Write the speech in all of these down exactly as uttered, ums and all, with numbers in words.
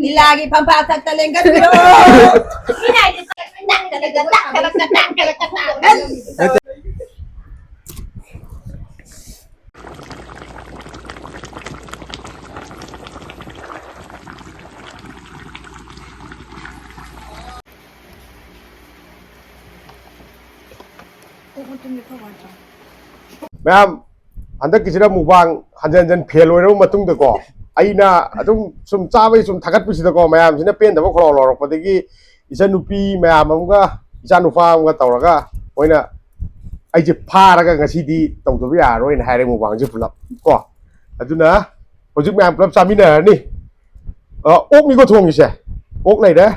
ꯂꯤꯂꯥꯒꯤ ꯐꯝꯐꯥ ꯊꯛꯇ ꯂꯦꯡꯒꯠꯄꯤꯔꯣ꯫ ꯃꯌꯥꯝ, ꯍꯟꯗꯛꯀꯤꯁꯤꯗ ꯃꯨꯛꯕꯥꯡ ꯍꯟꯖꯟ ꯍꯟꯖꯟ ꯐꯦꯜ ꯑꯣꯏꯔꯕ ꯃꯇꯨꯡꯗꯀꯣ, ꯑꯩꯅ ꯑꯗꯨꯝ ꯁꯨꯝ ꯆꯥꯕꯩ ꯁꯨꯝ ꯊꯥꯒꯠꯄꯁꯤꯗꯀꯣ, ꯃꯌꯥꯝꯁꯤꯅ ꯄꯦꯟꯗꯕ ꯈꯧꯔꯥꯎ ꯂꯧꯔꯛꯄꯗꯒꯤ ꯏꯆꯟꯅꯨꯄꯤ ꯃꯌꯥꯝ ꯑꯃꯒ ꯏꯆꯥꯅꯨꯄꯥ ꯑꯃꯒ ꯇꯧꯔꯒ ꯃꯣꯏꯅ ꯑꯩꯁꯦ ꯐꯥꯔꯒ ꯉꯁꯤꯗꯤ ꯇꯧꯗꯕ ꯌꯥꯔꯔꯣꯏꯅ ꯍꯥꯏꯔꯦ ꯃꯨꯛꯕꯥꯡꯁꯦ ꯄꯨꯂꯞ ꯀꯣ꯫ ꯑꯗꯨꯅ ꯍꯧꯖꯤꯛ ꯃꯌꯥꯝ ꯄꯨꯂꯞ ꯆꯥꯃꯤꯟꯅꯔꯅꯤ꯫ ꯑ, ꯑꯣꯛꯅꯤꯀꯣ ꯊꯣꯡꯉꯤꯁꯦ꯫ ꯑꯣꯛ ꯂꯩꯔꯦ꯫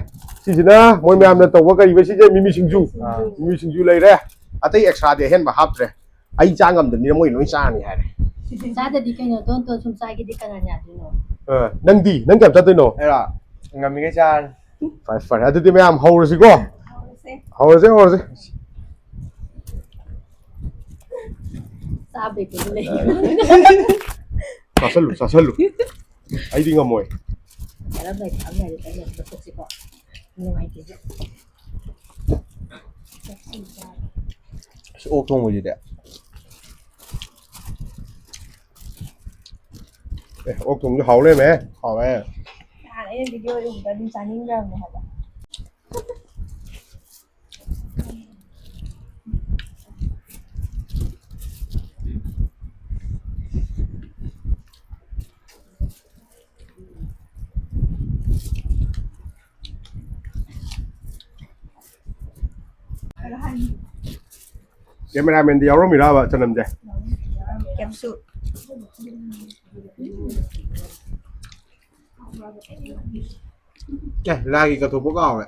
ꯁꯤꯁꯤꯅ ꯃꯣꯏ ꯃꯌꯥꯝꯅ ꯇꯧꯕ ꯀꯔꯤꯕ ꯁꯤꯁꯦ? ꯃꯤꯃꯤ ꯁꯤꯡꯖꯨ꯫ ꯑꯥ꯫ ꯃꯤꯃꯤ ꯁꯤꯡꯖꯨ ꯂꯩꯔꯦ꯫ ꯑꯇꯩ ꯑꯦꯛꯁꯇ꯭ꯔꯥꯗꯤ ꯑꯍꯦꯟꯕ ꯍꯥꯞꯇ꯭ꯔꯦ꯫ ꯑꯩ ꯆꯥ ꯉꯝꯗꯕꯅꯤꯅ ꯃꯣꯏ ꯂꯣꯏ ꯆꯥꯔꯅꯤ ꯍꯥꯏꯔꯦ꯫ ꯆꯥꯗꯗꯤ ꯀꯩꯅꯣ? ꯇꯣꯟ ꯇꯣꯟ ꯁꯨꯝ ꯆꯥꯒꯦꯗꯤ ꯀꯅꯥꯅ ꯌꯥꯗꯣꯏꯅꯣ? ꯑ, ꯅꯪꯗꯤ? ꯅꯪ ꯀꯌꯥꯝ ꯆꯥꯗꯣꯏꯅꯣ? ꯑꯩꯔꯣ? ꯉꯝꯃꯤꯈꯩ ꯆꯥꯔꯅꯤ꯫ ꯐꯔꯦ, ꯐꯔꯦ꯫ ꯑꯗꯨꯗꯤ ꯃꯌꯥꯝ ꯍꯧꯔꯁꯤꯀꯣ? ꯍꯧꯔꯁꯦ꯫ ꯍꯧꯔꯁꯦ, ꯍꯧꯔꯁꯦ꯫ ꯆꯥꯕꯩ ꯀꯩꯅꯣ ꯂꯩ꯫ ꯆꯥꯁꯜꯂꯨ, ꯆꯥꯁꯜꯂꯨ꯫ ꯑꯩꯗꯤ ꯉꯝꯃꯣꯏ꯫ ꯀꯔꯝꯕ ꯊꯥꯡ ꯌꯥꯔꯦ ꯀꯩꯅꯣ ꯂꯧꯊꯣꯛꯁꯤꯀꯣ? ꯅꯨꯡꯉꯥꯏꯇꯦ꯫ ꯑꯁ, ꯑꯣꯛ ꯊꯣꯡꯕꯁꯤꯗꯤ꯫ ꯑꯦ, ꯑꯣꯛ ꯊꯣꯡꯕꯁꯨ ꯍꯥꯎ ꯂꯩꯔꯝꯃꯦ꯫ ꯍꯥꯎꯋꯦ꯫ ꯅꯍꯥꯟ ꯑꯩꯅ ꯚꯤꯗꯤꯑꯣ ꯎꯕꯗ ꯑꯗꯨꯝ ꯆꯥꯅꯤꯡꯈ꯭ꯔꯕꯅꯦ ꯍꯥꯏꯕ꯫ ꯀꯦꯃꯦꯔꯥꯃꯦꯟꯗꯤ ꯌꯥꯎꯔꯝꯃꯤꯔꯕ ꯆꯅꯝꯁꯦ? ꯀꯦꯞꯁꯨꯜ꯫ ꯑꯦ, ꯂꯥꯏꯒꯤ ꯀꯠꯊꯣꯛꯄ ꯀꯥꯎꯔꯦ꯫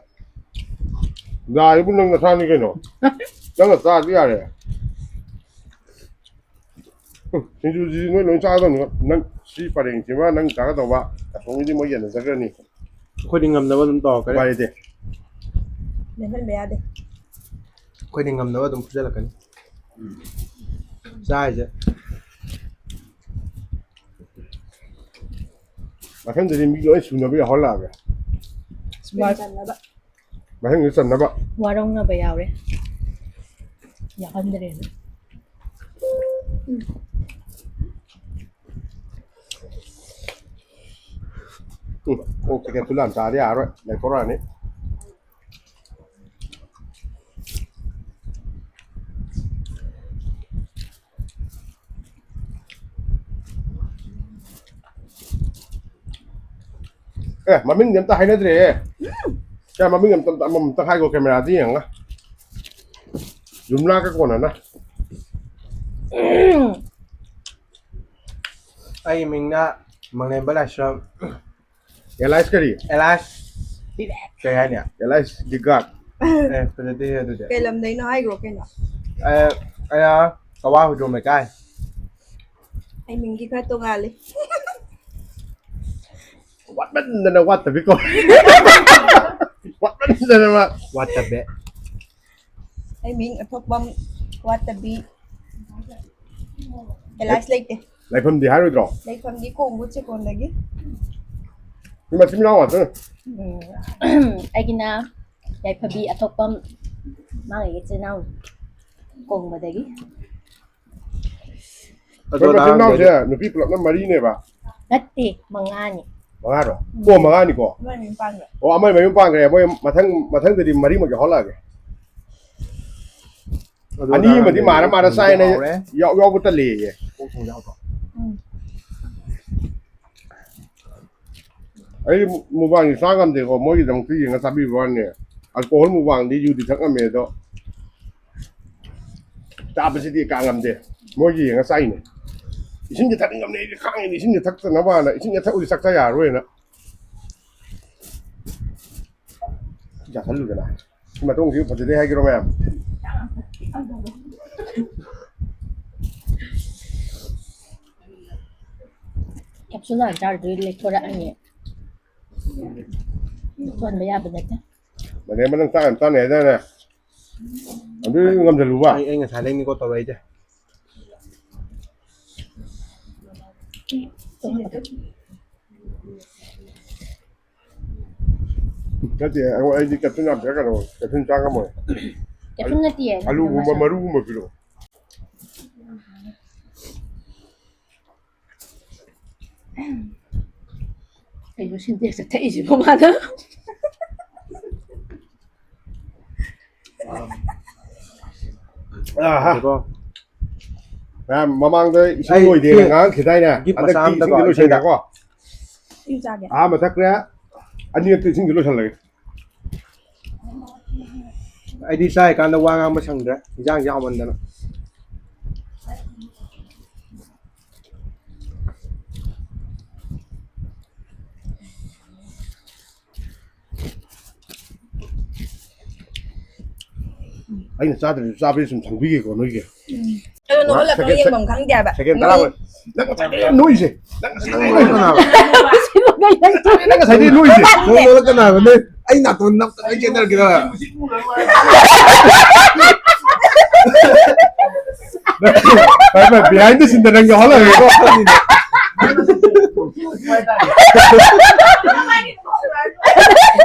ꯂꯥꯏꯕꯨ ꯅꯪ ꯅꯁꯥꯅꯤ ꯀꯩꯅꯣ꯫ ꯅꯪꯅ ꯆꯥꯔꯗꯤ ꯌꯥꯔꯦ꯫ ꯎꯝ, ꯁꯤꯡꯖꯨꯁꯤꯗꯤ ꯅꯣꯏ ꯂꯣꯏ ꯆꯥꯒꯗꯕꯅꯤ꯫ ꯅꯪ ꯁꯤ ꯄꯔꯦꯡꯁꯤꯃ ꯅꯪ ꯆꯥꯒꯗꯧꯕ, ꯑꯁꯣꯝꯒꯤꯗꯤ ꯃꯣꯏ ꯌꯦꯟꯅꯖꯈ꯭ꯔꯅꯤ꯫ ꯑꯩꯈꯣꯏꯗꯤ ꯉꯝꯅꯕ ꯑꯗꯨꯝ ꯇꯧꯔꯛꯀꯅꯤ꯫ ꯎꯄꯥꯏ ꯂꯩꯇꯦ꯫ ꯂꯦꯝꯍꯟꯕ ꯌꯥꯗꯦ꯫ ꯑꯩꯈꯣꯏꯗꯤ ꯉꯝꯅꯕ ꯑꯗꯨꯝ ꯐꯨꯖꯜꯂꯛꯀꯅꯤ꯫ ꯆꯥꯔꯤꯁꯦ꯫ ꯃꯊꯪꯗꯗꯤ ꯃꯤ ꯂꯣꯏ ꯁꯨꯅꯕ ꯌꯥꯎꯍꯜꯂꯛꯑꯒꯦ꯫ ꯁ꯭ꯀꯨꯜ ꯆꯠꯅꯕ꯫ ꯃꯊꯪꯗ ꯆꯟꯅꯕ꯫ ꯋꯥꯔꯧꯅꯕ ꯌꯥꯎꯔꯦ꯫ ꯌꯥꯎꯍꯟꯗ꯭ꯔꯦꯅ꯫ ꯎꯝ, ꯑꯣꯛ ꯆꯤꯀꯦꯠ ꯊꯨꯂꯥꯟ ꯆꯥꯗꯤ ꯌꯥꯔꯔꯣꯏ, ꯂꯩꯊꯣꯔꯛꯑꯅꯤ꯫ ꯑꯦ, ꯃꯃꯤꯡꯗꯤ ꯑꯝꯇ ꯍꯥꯏꯅꯗ꯭ꯔꯦꯍꯦ꯫ ꯀꯌꯥ ꯃꯃꯤꯡ ꯑꯝꯇ, ꯑꯝꯇ, ꯑꯃꯃꯝꯇ ꯍꯥꯏꯈꯣ, ꯀꯦꯃꯦꯔꯥꯗ ꯌꯦꯡꯉꯒ꯫ ꯌꯨꯝꯂꯥꯒ ꯀꯣꯟꯅꯅ꯫ ꯑꯩꯒꯤ ꯃꯤꯡꯅ ꯃꯪꯂꯦꯝꯕ ꯂꯥꯏꯁ꯭ꯔꯝ꯫ ꯑꯦꯂꯥꯏꯁ ꯀꯔꯤ? ꯑꯦꯂꯥꯏꯁ ꯀꯩ ꯍꯥꯏꯅꯤ? ꯑꯦꯂꯥꯏꯁ ꯗꯤꯒꯥꯠ꯫ ꯑꯦ, ꯐꯖꯗꯦ ꯑꯗꯨꯗꯤ꯫ ꯀꯩ ꯂꯝꯗꯩꯅꯣ ꯍꯥꯏꯈ꯭ꯔꯣ ꯀꯩꯅꯣ? ꯑꯦ, ꯑꯩꯅ ꯀꯋꯥ ꯍꯧꯗ꯭ꯔꯣꯝ ꯂꯩꯀꯥꯏ꯫ ꯑꯩ ꯃꯤꯡꯗꯤ ꯈꯔ ꯇꯣꯡꯉꯥꯜꯂꯤ꯫ ꯋꯥꯠꯃꯟꯗꯅ ꯋꯥꯠꯇꯕꯤꯀꯣ꯫ ꯋꯥꯠꯃꯟꯗꯅ ꯃꯥ ꯋꯥꯠꯇꯕꯦ꯫ ꯑꯩ ꯃꯤꯡ ꯑꯊꯣꯛꯄꯝ ꯋꯥꯠꯇꯕꯤ꯫ ꯑꯦꯂꯥꯏꯁ ꯂꯩꯇꯦ꯫ ꯂꯩꯐꯝꯗꯤ ꯍꯥꯏꯔꯣꯏꯗ꯭ꯔꯣ? ꯂꯩꯐꯝꯗꯤ ꯀꯣꯡꯕꯨ ꯆꯦꯀꯣꯟꯗꯒꯤ꯫ ꯃꯤ ꯃꯆꯤꯟ ꯃꯅꯥꯎ ꯉꯥꯛꯇꯅꯦ꯫ ꯎꯝ, ꯑꯩꯒꯤꯅ ꯌꯥꯏꯐꯕꯤ ꯑꯊꯣꯛꯄꯝ, ꯃꯥꯒꯤ ꯏꯆꯤꯟ ꯏꯅꯥꯎ ꯀꯣꯡꯕꯗꯒꯤ꯫ ꯑꯩꯈꯣꯏ ꯃꯆꯤꯟ ꯃꯅꯥꯎꯁꯦ ꯅꯨꯄꯤ ꯄꯨꯂꯞꯅ ꯃꯔꯤꯅꯦꯕ꯫ ꯅꯠꯇꯦ, ꯃꯉꯥꯅꯤ꯫ ꯃꯉꯥꯔꯣ? ꯑꯣ, ꯃꯉꯥꯅꯤꯀꯣ꯫ ꯑꯃꯅꯤ ꯄꯥꯟꯕ꯫ ꯑꯣ, ꯑꯃ ꯃꯌꯨꯝ ꯄꯥꯟꯈ꯭ꯔꯦ꯫ ꯃꯣꯏ ꯃꯊꯪ, ꯃꯊꯪꯗꯤ ꯃꯔꯤꯃꯛ ꯌꯥꯎꯍꯜꯂꯛꯑꯒꯦ꯫ ꯑꯗꯨ ꯑꯅꯤ ꯑꯃꯗꯤ ꯃꯥꯔ ꯃꯥꯔ ꯆꯥꯏꯅ ꯀꯥꯎꯔꯦ꯫ ꯌꯥꯎ-, ꯌꯥꯎꯕ ꯇꯜꯂꯦꯌꯦ꯫ ꯀꯣꯛ ꯊꯣꯡ ꯌꯥꯎꯗ꯭ꯔꯣ? ꯑꯩ ꯃꯨꯛꯕꯥꯡꯁꯦ ꯆꯥ ꯉꯝꯗꯦꯀꯣ, ꯃꯣꯏꯒꯤꯗꯃꯛꯇ ꯌꯦꯡꯉ ꯆꯥꯕꯤꯕ ꯋꯥꯅꯤ꯫ ꯑꯜꯀꯣꯍꯣꯜ ꯃꯨꯛꯕꯥꯡꯗꯤ ꯌꯨꯗꯤ ꯊꯛ ꯉꯝꯃꯦ ꯑꯗꯣ, ꯆꯥꯕꯁꯤꯗꯤ ꯀꯥ ꯉꯝꯗꯦ꯫ ꯃꯣꯏꯒꯤ ꯌꯦꯡꯉ ꯆꯥꯏꯅꯦ꯫ ꯏꯁꯤꯡꯁꯦ ꯊꯛꯅꯤꯡꯉꯝꯅꯦ, ꯑꯩꯗꯤ ꯈꯥꯡꯉꯤꯅꯦ, ꯏꯁꯤꯡꯁꯦ ꯊꯛꯇꯅꯕꯅ꯫ ꯏꯁꯤꯡꯁꯦ ꯊꯛꯎꯗꯤ ꯆꯥꯛ ꯆꯥ ꯌꯥꯔꯔꯣꯏꯅ꯫ ꯆꯥꯁꯜꯂꯨꯗꯅ꯫ ꯁꯤ ꯃꯇꯨꯡꯁꯤ ꯐꯖꯗꯦ ꯍꯥꯏꯒꯦꯔꯣ ꯃꯌꯥꯝ? ꯀꯦꯞꯁꯨꯜ ꯍꯥꯟꯅ ꯆꯥꯔꯨꯗꯣꯏ ꯂꯦꯛꯊꯣꯔꯛꯑꯅꯤ꯫ ꯂꯦꯛꯊꯣꯛꯍꯟꯕ ꯌꯥꯕ ꯅꯠꯇꯦ꯫ ꯃꯅꯦ, ꯅꯪ ꯆꯥꯛ ꯌꯥꯝ ꯆꯥꯅꯤ ꯍꯥꯏꯗꯥꯏꯅꯦ? ꯑꯗꯨ ꯉꯝꯁꯤꯜꯂꯨꯕ꯫ ꯑꯩ, ꯑꯩ ꯉꯁꯥꯏꯗꯩꯅꯤꯀꯣ ꯇꯧꯔꯛꯏꯁꯦ꯫ ꯅꯠꯇꯦ, ꯑꯩꯉꯣꯟ-, ꯑꯩꯗꯤ ꯀꯦꯞꯁꯨꯟ ꯌꯥꯝ ꯄꯤꯔꯛꯀꯅꯣ, ꯀꯦꯞꯁꯨꯟ ꯆꯥ ꯉꯝꯃꯣꯏ꯫ ꯀꯦꯞꯁꯨꯟ ꯅꯠꯇꯤꯌꯦ, ꯑꯂꯨꯒꯨꯝꯕ, ꯃꯁꯔꯨꯝ꯫ ꯃꯔꯨꯒꯨꯝꯕ ꯄꯤꯔꯛꯑꯣ꯫ ꯀꯩꯅꯣ ꯁꯤꯟꯇꯦꯛꯁꯇ ꯊꯛꯏꯁꯤꯕꯣ ꯃꯥꯅ? ꯑꯥꯍꯥ꯫ ꯉꯥꯏꯈꯣ꯫ ꯃꯌꯥꯝ ꯃꯃꯥꯡꯗ ꯏꯁꯤꯡ ꯑꯩ ꯂꯣꯏꯗꯦꯅ ꯁꯤ ꯉꯥꯡꯈꯤꯗꯥꯏꯅꯦ? ꯒꯤꯐ ꯃꯆꯥ ꯍꯟꯗꯛꯇꯤ ꯑꯝꯇꯀꯣ, ꯏꯁꯤꯡꯗꯤ ꯑꯝꯇ ꯂꯣꯏꯁꯟꯒꯦꯀꯣ꯫ ꯏꯁꯤꯡ ꯆꯥꯒꯦ꯫ ꯑꯍꯥꯟꯕ ꯊꯛꯈ꯭ꯔꯦ, ꯑꯅꯤꯔꯛꯇꯤ ꯏꯁꯤꯡꯗꯤ ꯂꯣꯏꯁꯜꯂꯒꯦ꯫ ꯑꯩꯗꯤ ꯆꯥꯔꯤꯀꯥꯟꯗ ꯋꯥ ꯉꯥꯡꯕ ꯁꯪꯗ꯭ꯔꯦ, ꯏꯟꯖꯥꯡꯁꯦ ꯍꯥꯎꯃꯟꯗꯅ꯫ ꯑꯩꯅ ꯆꯥꯗ꯭ꯔꯁꯨ ꯆꯥꯕꯗꯤ ꯁꯨꯝ ꯁꯪꯕꯤꯒꯦꯀꯣ ꯅꯣꯏꯒꯤ꯫ ꯎꯝ꯫ ꯑꯗꯣ ꯅꯣꯡꯍꯜꯂꯛꯄ ꯁꯦꯀꯦꯟ-, ꯌꯦꯡꯐꯝ ꯈꯪꯗꯦ ꯍꯥꯏꯕ꯫ ꯁꯦꯀꯦꯟ ꯇꯔꯥ ꯑꯣꯏ-, ꯅꯪ ꯉꯁꯥꯏꯗꯩ ꯅꯣꯏꯁꯦ, ꯅꯪ ꯉꯁꯥꯏꯗꯩ ꯅꯣꯏꯁꯦ꯫ ꯅꯪ ꯉꯁꯥꯏꯗꯩ ꯅꯣꯏꯁꯦ꯫ ꯅꯪ ꯅꯣꯛꯂꯛꯀꯅꯣ ꯍꯥꯏꯕꯅꯦ꯫ ꯑꯩ ꯅꯥꯇꯣꯟ ꯅꯞꯇ ꯂꯣꯏ ꯆꯦꯟꯊꯔꯛꯀꯦ ꯇꯧꯔꯦ꯫ ꯐꯔꯦ, ꯐꯔꯦ, behind the scene ꯗ ꯅꯪ ꯌꯥꯎꯍꯜꯂꯒꯦꯀꯣ꯫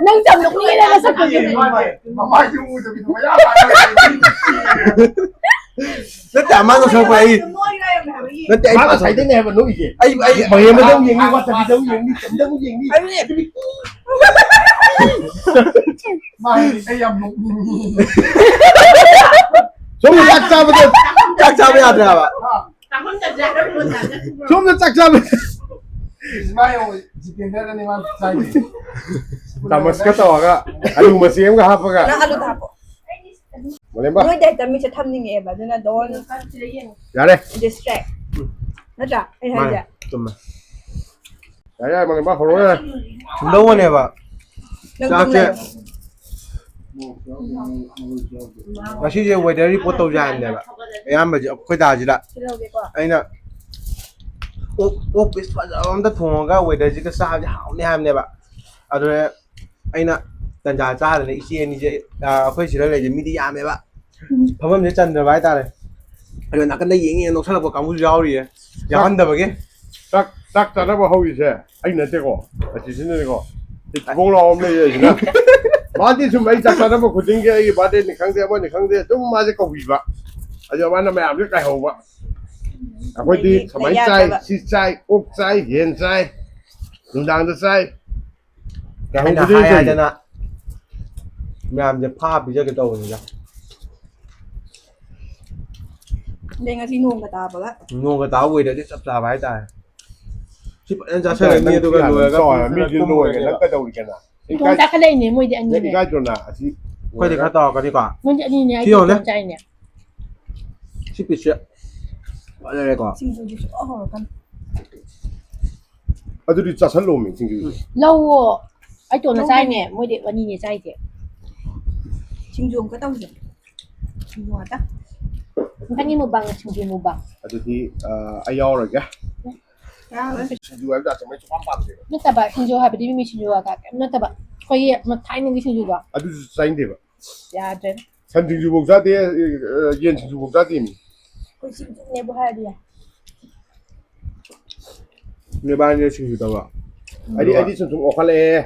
ꯅꯪ ꯌꯥꯝ ꯅꯣꯛꯅꯤꯡꯉꯦ, ꯅꯪ ꯅꯁꯛꯇꯨꯗꯤ꯫ ꯃꯃꯥꯏꯁꯨ ꯎꯗꯕꯤꯗ ꯃꯌꯥ ꯄꯥꯛꯑꯒ ꯂꯩ꯫ ꯅꯠꯇꯦ, ꯃꯥꯅ ꯁꯛꯄ ꯑꯩ ꯅꯠꯇꯦ, ꯑꯩ ꯃꯥ ꯉꯁꯥꯏꯗꯩꯅꯦ ꯍꯥꯏꯕ ꯅꯣꯛꯏꯁꯦ꯫ ꯑꯩ, ꯑꯩ ꯃꯌꯦꯡ ꯑꯃꯗ ꯑꯃꯨꯛ ꯌꯦꯡꯅꯤ, ꯋꯥꯠꯇꯕꯤꯗ ꯑꯃꯨꯛ ꯌꯦꯡꯅꯤ, ꯆꯝꯗ ꯑꯃꯨꯛ ꯌꯦꯡꯅꯤ꯫ ꯑꯗꯨꯅꯦ꯫ ꯃꯥ ꯍꯥꯏꯗꯤ ꯑꯩ ꯌꯥꯝ ꯅꯣꯛꯅꯤꯡꯉꯤ꯫ ꯁꯣꯝꯗ ꯆꯥꯛ ꯆꯥꯕꯗ ꯆꯥꯛ ꯆꯥꯕ ꯌꯥꯗ꯭ꯔꯦ ꯍꯥꯏꯕ꯫ ꯁꯣꯝꯗ ꯆꯥꯛ ꯆꯥꯕ꯫ ꯃꯥ ꯌꯦꯡꯉꯣ, ꯖꯤꯇꯦꯟꯗ꯭ꯔꯗꯅꯦ ꯃꯥ ꯆꯥꯏꯁꯦ꯫ ꯆꯥꯃꯁꯀ ꯇꯧꯔꯒ, ꯑꯂꯨ ꯃꯆꯦ ꯑꯃꯒ ꯍꯥꯞꯄꯒ꯫ ꯅꯪ ꯑꯂꯨꯗ ꯍꯥꯞꯄꯣ꯫ ꯃꯣꯂꯦꯝꯕ꯫ ꯅꯣꯏꯗ ꯍꯦꯛꯇ ꯃꯤꯠꯁꯦ ꯊꯝꯅꯤꯡꯉꯛꯑꯦꯕ, ꯑꯗꯨꯅ don't ꯌꯥꯔꯦ꯫ Distract꯫ ꯅꯠꯇ꯭ꯔꯥ? ꯑꯩ ꯃꯥꯅꯦ, ꯍꯥꯏꯁꯦ꯫ ꯆꯨꯝꯃꯦ꯫ ꯌꯥꯔꯦ, ꯌꯥꯔꯦ, ꯃꯣꯂꯦꯝꯕ, ꯍꯧꯔꯣ, ꯌꯥꯔꯦ꯫ ꯁꯨꯝꯗꯧꯕꯅꯦꯕ꯫ ꯆꯥꯛꯁꯦ꯫ ꯉꯁꯤꯁꯦ weather report ꯇꯧꯁꯦ ꯍꯥꯏꯕꯅꯦꯕ꯫ ꯑꯌꯥꯝꯕꯁꯦ ꯑꯩꯈꯣꯏ ꯗꯥꯁꯤꯗ꯫ ꯁꯤꯗ ꯂꯧꯒꯦꯀꯣ꯫ ꯑꯩꯅ ꯑꯣꯛ, ꯑꯣꯛ piece ꯐꯖꯕ ꯑꯝꯇ ꯊꯣꯡꯉꯒ weather ꯁꯤꯒ ꯆꯥꯕꯁꯦ ꯍꯥꯎꯅꯤ ꯍꯥꯏꯕꯅꯦꯕ꯫ ꯑꯗꯨꯅ ꯑꯩꯅ ꯇꯟꯖꯥ ꯆꯥꯗꯅ ꯏꯆꯦ ꯑꯅꯤꯁꯦ, ꯑ, ꯑꯩꯈꯣꯏ ꯁꯤꯗ ꯂꯩꯔꯤꯁꯦ ꯃꯤꯗꯤ ꯌꯥꯝꯃꯦꯕ꯫ ꯎꯝ꯫ ꯐꯝꯐꯝꯁꯦ ꯆꯟꯗ꯭ꯔꯕ ꯍꯥꯏꯇꯥꯔꯦ꯫ ꯑꯗꯣ ꯅꯥꯀꯟꯗ ꯌꯦꯡꯉꯦ ꯅꯣꯛꯁꯜꯂꯛꯄ ꯀꯥꯡꯕꯨꯁꯨ ꯌꯥꯎꯔꯤꯌꯦ꯫ ꯆꯥꯛ-, ꯌꯥꯎꯍꯟꯗꯕꯒꯤ꯫ ꯆꯥꯛ, ꯆꯥꯛ ꯆꯥꯅꯕ ꯍꯧꯔꯤꯁꯦ ꯑꯩ ꯅꯠꯇꯦꯀꯣ, ꯑꯁꯤꯁꯤꯅꯅꯦꯀꯣ꯫ ꯊꯤꯕꯣꯡ ꯂꯥꯎꯕ ꯑꯃ ꯂꯩꯌꯦ ꯑꯁꯤꯅ꯫ ꯃꯥꯗꯤ ꯁꯨꯝ ꯑꯩ ꯆꯥꯛ ꯆꯥꯅꯕ ꯈꯨꯗꯤꯡꯒꯤ, ꯑꯩꯒꯤ ꯕꯥꯔꯗꯦꯅꯤ ꯈꯪꯗꯦ, ꯑꯃꯅꯤ ꯈꯪꯗꯦ, ꯑꯗꯨꯝ ꯃꯥꯁꯦ ꯀꯧꯕꯤꯕ꯫ ꯑꯗꯣ ꯃꯥꯅ ꯃꯌꯥꯝꯁꯦ ꯀꯥꯏꯍꯧꯕ꯫ ꯑꯩꯈꯣꯏꯗꯤ ꯑꯗꯩꯗꯤ ꯁꯨꯃꯥꯏꯅ ꯆꯥꯏ, ꯌꯥꯗꯕ꯫ ꯁꯤ ꯆꯥꯏ, ꯑꯣꯛ ꯆꯥꯏ, ꯌꯦꯟ ꯆꯥꯏ, ꯅꯨꯡꯗꯥꯡꯗ ꯆꯥꯏ꯫ ꯑꯩꯅ ꯀꯥꯏꯍꯧꯕꯗꯤ ꯍꯥꯏ ꯀꯩꯒꯤꯅꯣ? ꯍꯥꯏꯗꯅ ꯃꯌꯥꯝꯁꯦ ꯐꯥ ꯄꯤꯖꯒꯦ ꯇꯧꯕꯅꯤꯗ꯫ ꯑꯗꯩ ꯉꯁꯤ ꯅꯣꯡꯒ ꯇꯥꯕꯒ꯫ ꯅꯣꯡꯒ ꯇꯥꯕ ꯑꯣꯏꯔꯗꯤ ꯆꯞ ꯆꯥꯕ ꯍꯥꯏꯇꯥꯔꯦ꯫ ꯁꯤ ꯐꯖꯅ ꯆꯥꯁꯜꯂꯅꯤ, ꯅꯪ ꯑꯗꯨꯒ ꯌꯥꯝ ꯂꯣꯏꯔꯒ ꯆꯥꯎꯔꯦ, ꯃꯤꯗꯤ ꯂꯣꯏꯔꯦ, ꯅꯪ ꯀꯩꯗꯧꯔꯤꯒꯦꯅ? ꯏꯇꯣꯝ ꯆꯥꯈꯠꯂꯛꯏꯅꯦ ꯃꯣꯏꯗꯤ ꯅꯪ ꯑꯅꯤꯅꯦ꯫ ꯏꯀꯥꯏꯗ꯭ꯔꯣ ꯅꯪ? ꯑꯁꯤ ꯑꯩꯈꯣꯏꯗꯤ ꯈꯔ ꯇꯧꯔꯛꯀꯅꯤꯀꯣ꯫ ꯃꯣꯏꯗꯤ ꯑꯅꯤꯅꯦ, ꯁꯤ ꯑꯩꯗꯤ ꯌꯦꯡꯉꯨꯅꯦ꯫ ꯏꯇꯣꯝ ꯆꯥꯏꯅꯦ꯫ ꯁꯤ ꯄꯤꯁꯁꯦ ꯐꯖꯔꯦꯀꯣ꯫ ꯁꯤꯡꯖꯨꯗꯤ ꯁꯨꯡꯍꯥꯎ ꯍꯥꯎꯔꯛꯀꯅꯨ꯫ ꯑꯗꯨꯗꯤ ꯆꯥꯁꯜꯂꯣꯃꯤ ꯁꯤꯡꯖꯨꯗꯤ꯫ ꯂꯧꯋꯣ꯫ ꯑꯩ ꯏꯇꯣꯝꯅ ꯆꯥꯏꯅꯦ, ꯃꯣꯏꯗꯤ ꯑꯅꯤꯅꯦ ꯆꯥꯏꯁꯦ꯫ ꯁꯤꯡꯖꯨ ꯑꯃꯨꯛꯀ ꯇꯧꯁꯦ꯫ ꯁꯤꯡꯖꯨ ꯉꯥꯛꯇ꯫ ꯃꯊꯪꯒꯤ ꯃꯨꯛꯕꯥꯡ ꯁꯤꯡꯖꯨ ꯃꯨꯛꯕꯥꯡ꯫ ꯑꯗꯨꯗꯤ, ꯑ, ꯑꯩ ꯌꯥꯎꯔꯒꯦ꯫ ꯌꯥꯔꯣꯏ꯫ ꯁꯤꯡꯖꯨ ꯍꯥꯏꯕ ꯖꯥꯠꯁꯦ ꯃꯣꯏ ꯁꯨꯡꯄꯥꯝ ꯄꯥꯝꯗꯦꯕ꯫ ꯅꯠꯇꯕ, ꯁꯤꯡꯖꯨ ꯍꯥꯏꯕꯗꯤ ꯃꯤꯃꯤ ꯁꯤꯡꯖꯨ ꯀꯩꯀꯥ ꯀꯩꯝ ꯅꯠꯇꯕ꯫ ꯑꯩꯈꯣꯏꯒꯤ ꯊꯥꯏꯅꯒꯤ ꯁꯤꯡꯖꯨꯗꯣ꯫ ꯑꯗꯨꯁꯨ ꯆꯥꯅꯤꯡꯗꯦꯕ꯫ ꯌꯥꯗ꯭ꯔꯦ꯫ ꯁꯟ ꯁꯤꯡꯖꯨꯐꯧ ꯆꯥꯗꯦ, ꯑ, ꯌꯦꯟ ꯁꯤꯡꯖꯨꯐꯧ ꯆꯥꯗꯦ ꯃꯤ꯫ ꯑꯩꯈꯣꯏ ꯁꯤꯡꯖꯨꯅꯦꯕꯨ ꯍꯥꯏꯔꯗꯤ ꯌꯥꯏ꯫ ꯅꯣꯏꯕꯥꯅꯤꯅ ꯁꯤꯡꯖꯨ ꯇꯧꯔꯣ? ꯑꯩꯗꯤ, ꯑꯗꯨꯒ ꯑꯩꯗꯤ ꯁꯨꯝ ꯁꯨꯝ ꯑꯣꯛꯈꯠꯂꯛꯑꯦ꯫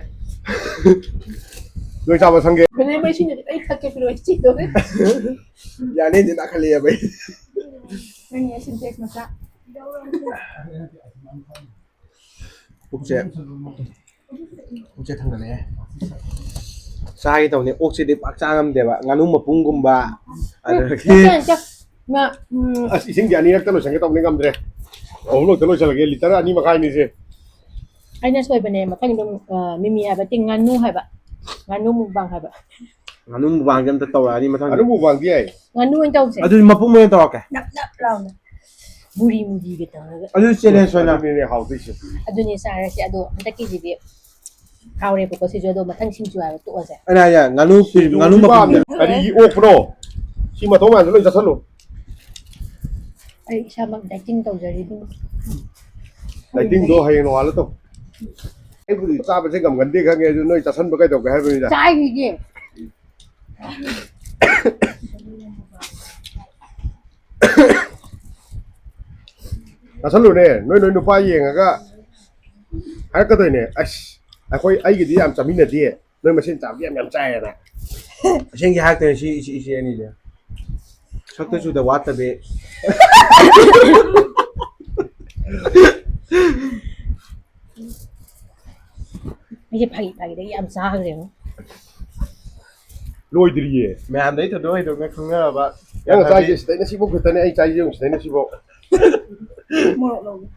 ꯅꯣꯏ ꯆꯥꯕ ꯁꯪꯒꯦ꯫ ꯃꯅꯦ ꯃꯩꯁꯤꯅꯗꯤ ꯑꯩ ꯊꯛꯀꯦ ꯄꯤꯔꯛꯑꯣ, ꯑꯩ ꯆꯤꯗꯧꯔꯦ꯫ ꯌꯥꯅꯤꯗꯤ ꯅꯥꯈꯠꯂꯛꯑꯦꯕ ꯑꯩ꯫ ꯅꯪꯒꯤ ꯁꯤꯟꯇꯦꯛꯁ ꯃꯆꯥ꯫ ꯄꯨꯛꯁꯦ, ꯄꯨꯛꯁꯦ ꯊꯟꯒꯠꯂꯛꯑꯦ꯫ ꯆꯥꯒꯦ ꯇꯧꯅꯤ꯫ ꯑꯣꯛꯁꯤꯗꯤ ꯄꯥꯛ ꯆꯥ ꯉꯝꯗꯦꯕ꯫ ꯉꯥꯅꯨ ꯃꯄꯨꯝꯒꯨꯝꯕ, ꯑꯗꯒꯤ ꯅꯠꯇꯦ, ꯅꯠꯇꯦ꯫ ꯃꯥ, ꯎꯝ꯫ ꯑꯁ, ꯏꯁꯤꯡꯁꯦ ꯑꯅꯤꯔꯛꯇ ꯂꯣꯏꯁꯟꯒꯦ ꯇꯧꯕꯅꯤ, ꯉꯝꯗ꯭ꯔꯦ꯫ ꯑꯍꯨꯝꯂꯛꯇ ꯂꯣꯏꯁꯜꯂꯒꯦ, ꯂꯤꯇꯔ ꯑꯅꯤ ꯃꯈꯥꯏꯅꯤꯁꯦ꯫ ꯑꯩꯅ ꯁꯣꯏꯕꯅꯦ, ꯃꯊꯪꯒꯤꯗꯣ, ꯑ, ꯃꯤꯃꯤ ꯍꯥꯏꯕ ꯅꯠꯇꯦ, ꯉꯥꯅꯨ ꯍꯥꯏꯕ꯫ ꯉꯥꯅꯨ ꯃꯨꯛꯕꯥꯡ ꯍꯥꯏꯕ꯫ ꯉꯥꯅꯨ ꯃꯨꯛꯕꯥꯡꯁꯦ ꯑꯝꯇ ꯇꯧꯔꯛꯑꯅꯤ ꯃꯊꯪꯗ꯫ ꯉꯥꯅꯨ ꯃꯨꯛꯕꯥꯡꯗꯤ ꯌꯥꯏ꯫ ꯉꯥꯅꯨ ꯑꯣꯏꯅ ꯇꯧꯁꯦ꯫ ꯑꯗꯨꯗꯤ ꯃꯄꯨꯝ ꯑꯣꯏꯅ ꯇꯧꯔꯛꯀꯦ꯫ ꯅꯞ ꯅꯞ ꯂꯥꯎꯅ꯫ ꯕꯨꯔꯤ ꯃꯨꯔꯤꯒ ꯇꯧꯔꯒ꯫ ꯑꯗꯨ ꯆꯦꯂꯦꯟꯖ ꯑꯣꯏꯅ꯫ ꯑꯗꯨꯅꯤꯅꯦ ꯍꯥꯎꯗꯣꯏꯁꯦ꯫ ꯑꯗꯨꯅꯦ ꯆꯥꯔꯁꯦ꯫ ꯑꯗꯣ ꯍꯟꯗꯛꯀꯤꯁꯤꯗꯤ ꯍꯥꯎꯔꯦꯕꯀꯣ ꯁꯤꯁꯨ, ꯑꯗꯣ ꯃꯊꯪ ꯁꯤꯡꯖꯨ ꯍꯥꯏꯕ ꯇꯣꯛꯑꯁꯦ꯫ ꯑꯩꯅ ꯍꯥꯏꯁꯦ, ꯉꯥꯅꯨ ꯄꯤ-, ꯁꯤꯡꯖꯨ ꯉꯥꯅꯨ ꯃꯄꯨꯝꯁꯦ꯫ ꯄꯥꯝꯃꯦ꯫ ꯀꯔꯤꯒꯤ ꯑꯣꯛꯄꯅꯣ? ꯁꯤ ꯃꯊꯧ ꯃꯌꯥꯝꯁꯦ ꯂꯣꯏ ꯆꯠꯁꯜꯂꯨ꯫ ꯑꯩ ꯏꯁꯥꯃꯛ ꯗꯥꯏꯇꯤꯡ ꯇꯧꯖꯔꯤꯕꯅꯤ꯫ ꯗꯥꯏꯇꯤꯡꯗꯣ ꯍꯌꯦꯡ ꯅꯣꯡꯉꯥꯜꯂ ꯇꯧ꯫ ꯑꯩꯕꯨꯗꯤ ꯆꯥꯕꯁꯦ ꯉꯝꯒꯟꯗꯦ ꯈꯪꯉꯦ, ꯑꯗꯨ ꯅꯣꯏ ꯆꯥꯁꯟꯕ ꯀꯩꯗꯧꯒꯦ ꯍꯥꯏꯕꯅꯤꯗ꯫ ꯆꯥꯏꯔꯤꯒꯦ꯫ ꯆꯥꯁꯜꯂꯨꯅꯦ, ꯅꯣꯏ ꯅꯣꯏ ꯅꯨꯄꯥ ꯌꯦꯡꯉꯒ ꯍꯥꯏꯔꯛꯀꯗꯣꯏꯅꯦ꯫ ꯑꯁ, ꯑꯩꯈꯣꯏ, ꯑꯩꯒꯤꯗꯤ ꯌꯥꯝ ꯆꯥꯃꯤꯟꯅꯗꯦ, ꯅꯣꯏ ꯃꯁꯦꯟ ꯆꯥꯕꯗꯤ ꯌꯥꯝ ꯌꯥꯝ ꯆꯥꯏꯌꯦꯅ꯫ ꯑꯁꯦꯡꯒꯤ ꯍꯥꯏꯔꯛꯇꯣꯏꯅꯦ ꯁꯤ ꯏꯆꯦ, ꯏꯆꯦ ꯑꯅꯤꯁꯦ꯫ ꯁꯛꯇ ꯆꯨꯗ ꯋꯥꯠꯇꯕꯤ꯫ ꯑꯩꯁꯦ ꯐꯥꯒꯤ ꯐꯥꯒꯤꯗꯒꯤ ꯌꯥꯝ ꯆꯥꯈ꯭ꯔꯦꯕ꯫ ꯂꯣꯏꯗ꯭ꯔꯤꯌꯦ꯫ ꯃꯌꯥꯝꯗꯩ ꯊꯣꯏꯗꯣꯛ ꯍꯦꯟꯗꯣꯛꯅ ꯈꯪꯅꯔꯕ꯫ ꯅꯪ ꯆꯥꯏꯁꯦ ꯁꯤꯗꯩꯅ ꯁꯤꯐꯥꯎ ꯈꯛꯇꯅꯦ ꯑꯩ ꯆꯥꯏꯁꯦ, ꯌꯦꯡꯉꯨ, ꯁꯤꯗꯩꯅ ꯁꯤꯐꯥꯎ꯫ ꯃꯣꯔꯣꯛ ꯂꯧꯒꯦ꯫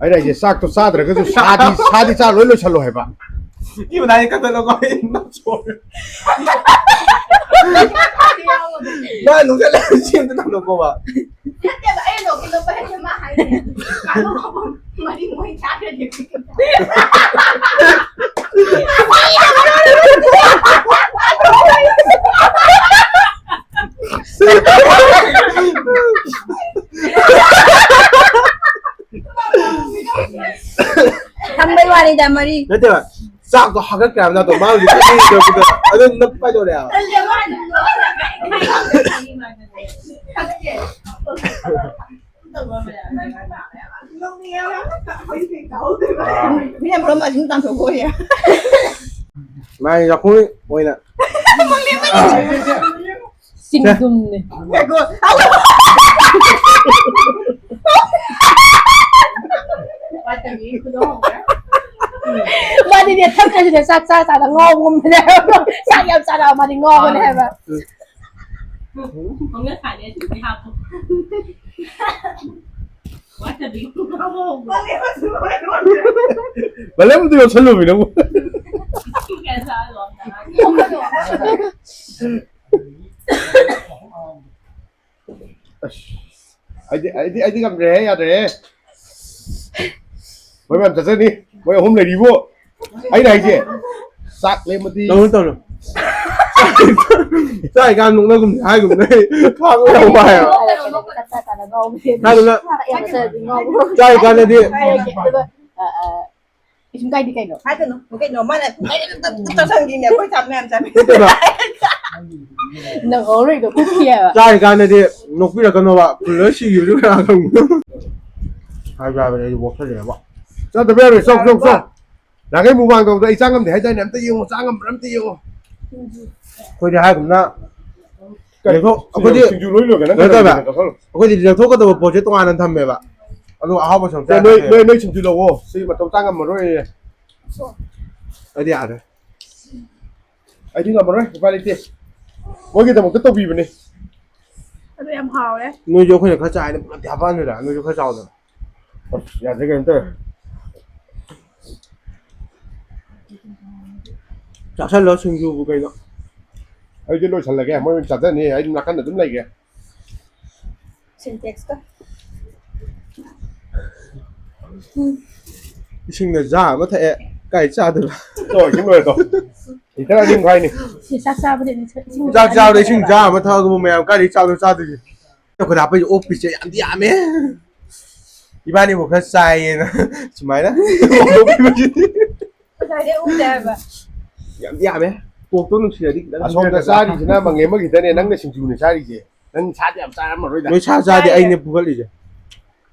ꯑꯩꯅ ꯍꯥꯏꯁꯦ, ꯆꯥꯛꯇꯣ ꯆꯥꯗ꯭ꯔꯒꯁꯨ ꯁꯥꯗꯤ, ꯁꯥꯗꯤ ꯆꯥ ꯂꯣꯏ ꯂꯣꯏꯁꯜꯂꯣ ꯍꯥꯏꯕ꯫ ꯏꯕꯨ ꯅꯥꯏ ꯀꯠꯇꯅꯀꯣ ꯑꯩ ꯅꯞꯁꯣꯔ꯫ ꯃꯥ ꯅꯨꯡꯁꯤꯠꯂ ꯁꯤ ꯑꯝꯇ ꯊꯝꯗꯣꯛꯀꯣꯕ꯫ ꯅꯠꯇꯦꯕ, ꯑꯩ ꯂꯣꯛꯀꯤ ꯂꯣꯛꯄ ꯍꯩꯇꯦ ꯃꯥ ꯍꯥꯏꯅꯦ꯫ ꯀꯥꯡꯍꯧ ꯃꯔꯤ ꯃꯣꯏ ꯆꯥꯈ꯭ꯔꯗꯤ꯫ ꯊꯝꯕꯩ ꯋꯥꯅꯤꯗ ꯃꯔꯤ꯫ ꯅꯠꯇꯦꯕ, ꯆꯥꯛꯇꯣ ꯍꯥꯒꯠꯈ꯭ꯔꯦ ꯍꯥꯏꯕ ꯅꯠꯇ꯭ꯔꯣ? ꯃꯥ ꯍꯧꯖꯤꯛ ꯀꯔꯤ ꯇꯧꯕꯗ ꯑꯗꯨꯝ ꯅꯞ ꯀꯥꯏꯗꯧꯔꯦ ꯍꯥꯏꯕ꯫ ꯇꯜꯂꯦ ꯃꯥ ꯑꯗꯨꯝ ꯅꯣꯛꯑꯒ ꯀꯩ ꯍꯥꯏꯅꯣ? ꯃꯤꯅ ꯃꯔꯣꯝ ꯑꯁꯤ ꯇꯥꯟꯊꯣꯛꯄ ꯑꯣꯏꯌꯦ꯫ ꯃꯥꯒꯤ ꯂꯐꯣꯏ ꯑꯣꯏꯅ꯫ ꯆꯤꯡꯗꯨꯝꯅꯦ꯫ ꯃꯥꯗꯤꯅꯦ ꯊꯛꯈ꯭ꯔꯁꯤꯅꯦ ꯆꯥꯛ ꯆꯥ ꯆꯥꯗ ꯉꯥꯎꯕꯒꯨꯝꯕꯅꯦ ꯍꯥꯏꯕ꯫ ꯆꯥꯛ ꯌꯥꯝ ꯆꯥꯔꯛꯑ ꯃꯥꯗꯤ ꯉꯥꯎꯕꯅꯦ ꯍꯥꯏꯕ꯫ ꯕꯂꯦꯝꯗꯨ ꯌꯣꯠꯁꯜꯂꯨꯃꯤ ꯅꯪꯕꯨ꯫ ꯑꯁ, ꯑꯩꯗꯤ, ꯑꯩꯗꯤ, ꯑꯩꯗꯤ ꯉꯝꯗ꯭ꯔꯦꯍꯦ, ꯌꯥꯗ꯭ꯔꯦꯍꯦ꯫ ꯃꯣꯏ ꯃꯌꯥꯝ ꯆꯠꯆꯅꯤ꯫ ꯃꯣꯏ ꯑꯍꯨꯝ ꯂꯩꯔꯤꯕꯨ꯫ ꯑꯩꯅ ꯍꯥꯏꯁꯦ, ꯆꯥꯛ ꯂꯦꯝꯃꯗꯤ꯫ ꯇꯧꯅꯨ, ꯇꯧꯅꯨ꯫ ꯆꯥꯔꯤꯀꯥꯟ ꯅꯣꯛꯅꯒꯨꯝꯁꯦ ꯍꯥꯏꯒꯨꯝꯅ ꯑꯩ ꯈꯥꯡꯕ ꯌꯥꯝ ꯋꯥꯏꯑꯦꯕ꯫ ꯍꯥꯏꯒꯨꯝꯅ ꯆꯥꯔꯤꯀꯥꯟꯗꯗꯤ꯫ ꯀꯩꯁꯨꯝ ꯀꯥꯏꯗꯦ ꯀꯩꯅꯣ꯫ ꯍꯥꯏꯒꯅꯨ꯫ ꯀꯩꯅꯣ ꯃꯥꯅ ꯇꯞ ꯇꯞ ꯇꯞ ꯇꯞ ꯁꯪꯈꯤꯅꯦ꯫ ꯑꯩꯈꯣꯏ ꯆꯥꯛ ꯃꯌꯥꯝ ꯆꯥꯃꯤꯟꯅꯩ꯫ ꯅꯠꯇꯦꯕ꯫ ꯅꯪꯍꯧꯔꯣꯏꯗꯣ ꯀꯨꯞꯈꯤ ꯍꯥꯏꯕ꯫ ꯆꯥꯔꯤꯀꯥꯟꯗꯗꯤ ꯅꯣꯛꯄꯤꯔꯛꯀꯅꯣꯕ꯫ ꯐꯨꯜꯂ ꯁꯤꯈꯤꯕꯁꯨ ꯀꯅꯥ ꯈꯪꯕꯅꯣ? ꯍꯥꯏꯕ ꯌꯥꯕꯅꯦ, ꯑꯩꯁꯨ ꯋꯥꯈꯜ ꯂꯩꯔꯕ꯫ ꯆꯥꯗꯕ ꯌꯥꯔꯣꯏ, ꯆꯥꯎ, ꯆꯥꯎ, ꯆꯥꯎ꯫ ꯅꯍꯥꯟꯈꯩ ꯃꯨꯛꯕꯥꯡ ꯇꯧꯕꯗ ꯑꯩ ꯆꯥ ꯉꯝꯗꯦ ꯍꯥꯏꯗꯥꯏꯅꯦ? ꯑꯝꯇ ꯌꯦꯡꯉꯣ, ꯆꯥ ꯉꯝꯕ꯭ꯔꯥ ꯑꯝꯇ ꯌꯦꯡꯉꯣ꯫ ꯑꯩꯈꯣꯏꯗꯤ ꯍꯥꯏꯒꯨꯝꯅ ꯀꯩꯅꯣ, ꯂꯦꯛꯊꯣꯛ-, ꯑꯩꯈꯣꯏꯗꯤ ꯁꯤꯡꯖꯨ ꯂꯣꯏ ꯂꯣꯏꯈ꯭ꯔꯦ, ꯅꯪ ꯀꯩꯅꯣ ꯇꯧꯋꯦꯕ꯫ ꯀꯩꯅꯣ ꯇꯧꯁꯜꯂꯣ꯫ ꯑꯩꯈꯣꯏꯗꯤ ꯂꯦꯛꯊꯣꯛꯀꯗꯕ ꯄꯣꯠꯁꯦ ꯇꯣꯉꯥꯟꯅ ꯊꯝꯃꯦꯕ꯫ ꯑꯗꯨꯒ ꯑꯍꯥꯎꯕ ꯁꯔꯨꯛ ꯅꯣꯏ, ꯆꯥꯗꯦ꯫ ꯅꯣꯏ, ꯅꯣꯏ ꯁꯤꯡꯖꯨ ꯂꯧꯋꯣ꯫ ꯁꯤ ꯃꯇꯝ ꯆꯥ ꯉꯝꯃꯔꯣꯏꯌꯦ꯫ ꯑꯩꯗꯤ ꯌꯥꯗ꯭ꯔꯦ꯫ ꯑꯩꯗꯤ ꯉꯝꯃꯔꯣꯏ, ꯎꯄꯥꯏ ꯂꯩꯇꯦ꯫ ꯃꯣꯏꯒꯤꯗꯃꯛꯇ ꯇꯧꯕꯤꯕꯅꯦ꯫ ꯑꯗꯨ ꯌꯥꯝ ꯍꯥꯎꯔꯦ꯫ ꯅꯣꯏꯁꯨ ꯑꯩꯈꯣꯏꯅ ꯈꯔ ꯆꯥꯏꯅ ꯄꯨꯂꯞꯇꯤ ꯍꯥꯞꯄꯛꯑꯅꯤꯗ, ꯅꯣꯏꯁꯨ ꯈꯔ ꯆꯥꯎꯗꯅ꯫ ꯑꯁ, ꯌꯥꯗ꯭ꯔꯦ, ꯀꯩꯅꯣ ꯇꯧꯔꯦ꯫ ꯆꯥꯁꯜꯂꯣ ꯁꯤꯡꯖꯨꯕꯨ ꯀꯩꯅꯣ꯫ ꯑꯩꯗꯤ ꯂꯣꯏꯁꯜꯂꯒꯦ, ꯃꯣꯏ ꯑꯣꯏꯅ ꯆꯥꯖꯅꯤ, ꯑꯩ ꯅꯥꯀꯟꯗ ꯑꯗꯨꯝ ꯂꯩꯒꯦ꯫ ꯁꯤꯟꯇꯦꯛꯁꯀ꯫ ꯏꯁꯤꯡꯅ ꯖꯥꯔ ꯑꯃ ꯊꯛꯑꯦ, ꯀꯥꯏ ꯆꯥꯗꯣꯏꯕ? ꯇꯣ, ꯏꯁꯤꯡ ꯂꯣꯏꯔꯦ ꯇꯣ꯫ ꯂꯤꯇꯔ ꯑꯅꯤ ꯃꯈꯥꯏꯅꯤ꯫ ꯁꯤ ꯆꯥꯛ ꯆꯥꯕꯗ ꯏꯁꯤꯡ ꯆꯥꯛ ꯆꯥꯕꯗ ꯏꯁꯤꯡ ꯖꯥꯔ ꯑꯃ ꯊꯛꯑꯒꯕꯨ ꯃꯌꯥꯝ ꯀꯥꯏꯗꯒꯤ ꯆꯥꯛꯅꯣ ꯆꯥꯗꯣꯏꯁꯦ? ꯑꯩꯈꯣꯏꯗ ꯍꯥꯞꯄꯛꯏꯁꯦ ꯑꯣꯛ ꯄꯤꯁꯁꯦ ꯌꯥꯝꯗꯤ ꯌꯥꯝꯃꯦ꯫ ꯏꯕꯥꯅꯤꯕꯨ ꯈꯔ ꯆꯥꯏꯌꯦꯅ ꯁꯨꯃꯥꯏꯅ꯫ ꯉꯁꯥꯏꯗꯩ ꯎꯗꯦ ꯍꯥꯏꯕ꯫ ꯌꯥꯝꯗꯤ ꯌꯥꯝꯃꯦ꯫ ꯄꯣꯛꯇꯣ ꯅꯨꯡꯁꯤꯔꯗꯤ ꯈꯤꯇꯪ ꯑꯁꯣꯝꯗ ꯍꯟꯊꯔꯒ ꯆꯥꯔꯤꯁꯤꯅ ꯃꯪꯒꯦ ꯑꯃ ꯈꯤꯇꯅꯦ, ꯅꯪꯅ ꯁꯤꯡꯖꯨꯅꯦ ꯆꯥꯔꯤꯁꯦ꯫ ꯅꯪ ꯁꯥꯗꯤ ꯌꯥꯝ ꯆꯥꯔꯝꯃꯔꯣꯏꯗ꯫ ꯅꯣꯏ ꯁꯥ ꯆꯥꯗꯤ ꯆꯥꯏꯌꯦ꯫ ꯑꯩꯅꯦ ꯄꯨꯈꯠꯂꯤꯁꯦ꯫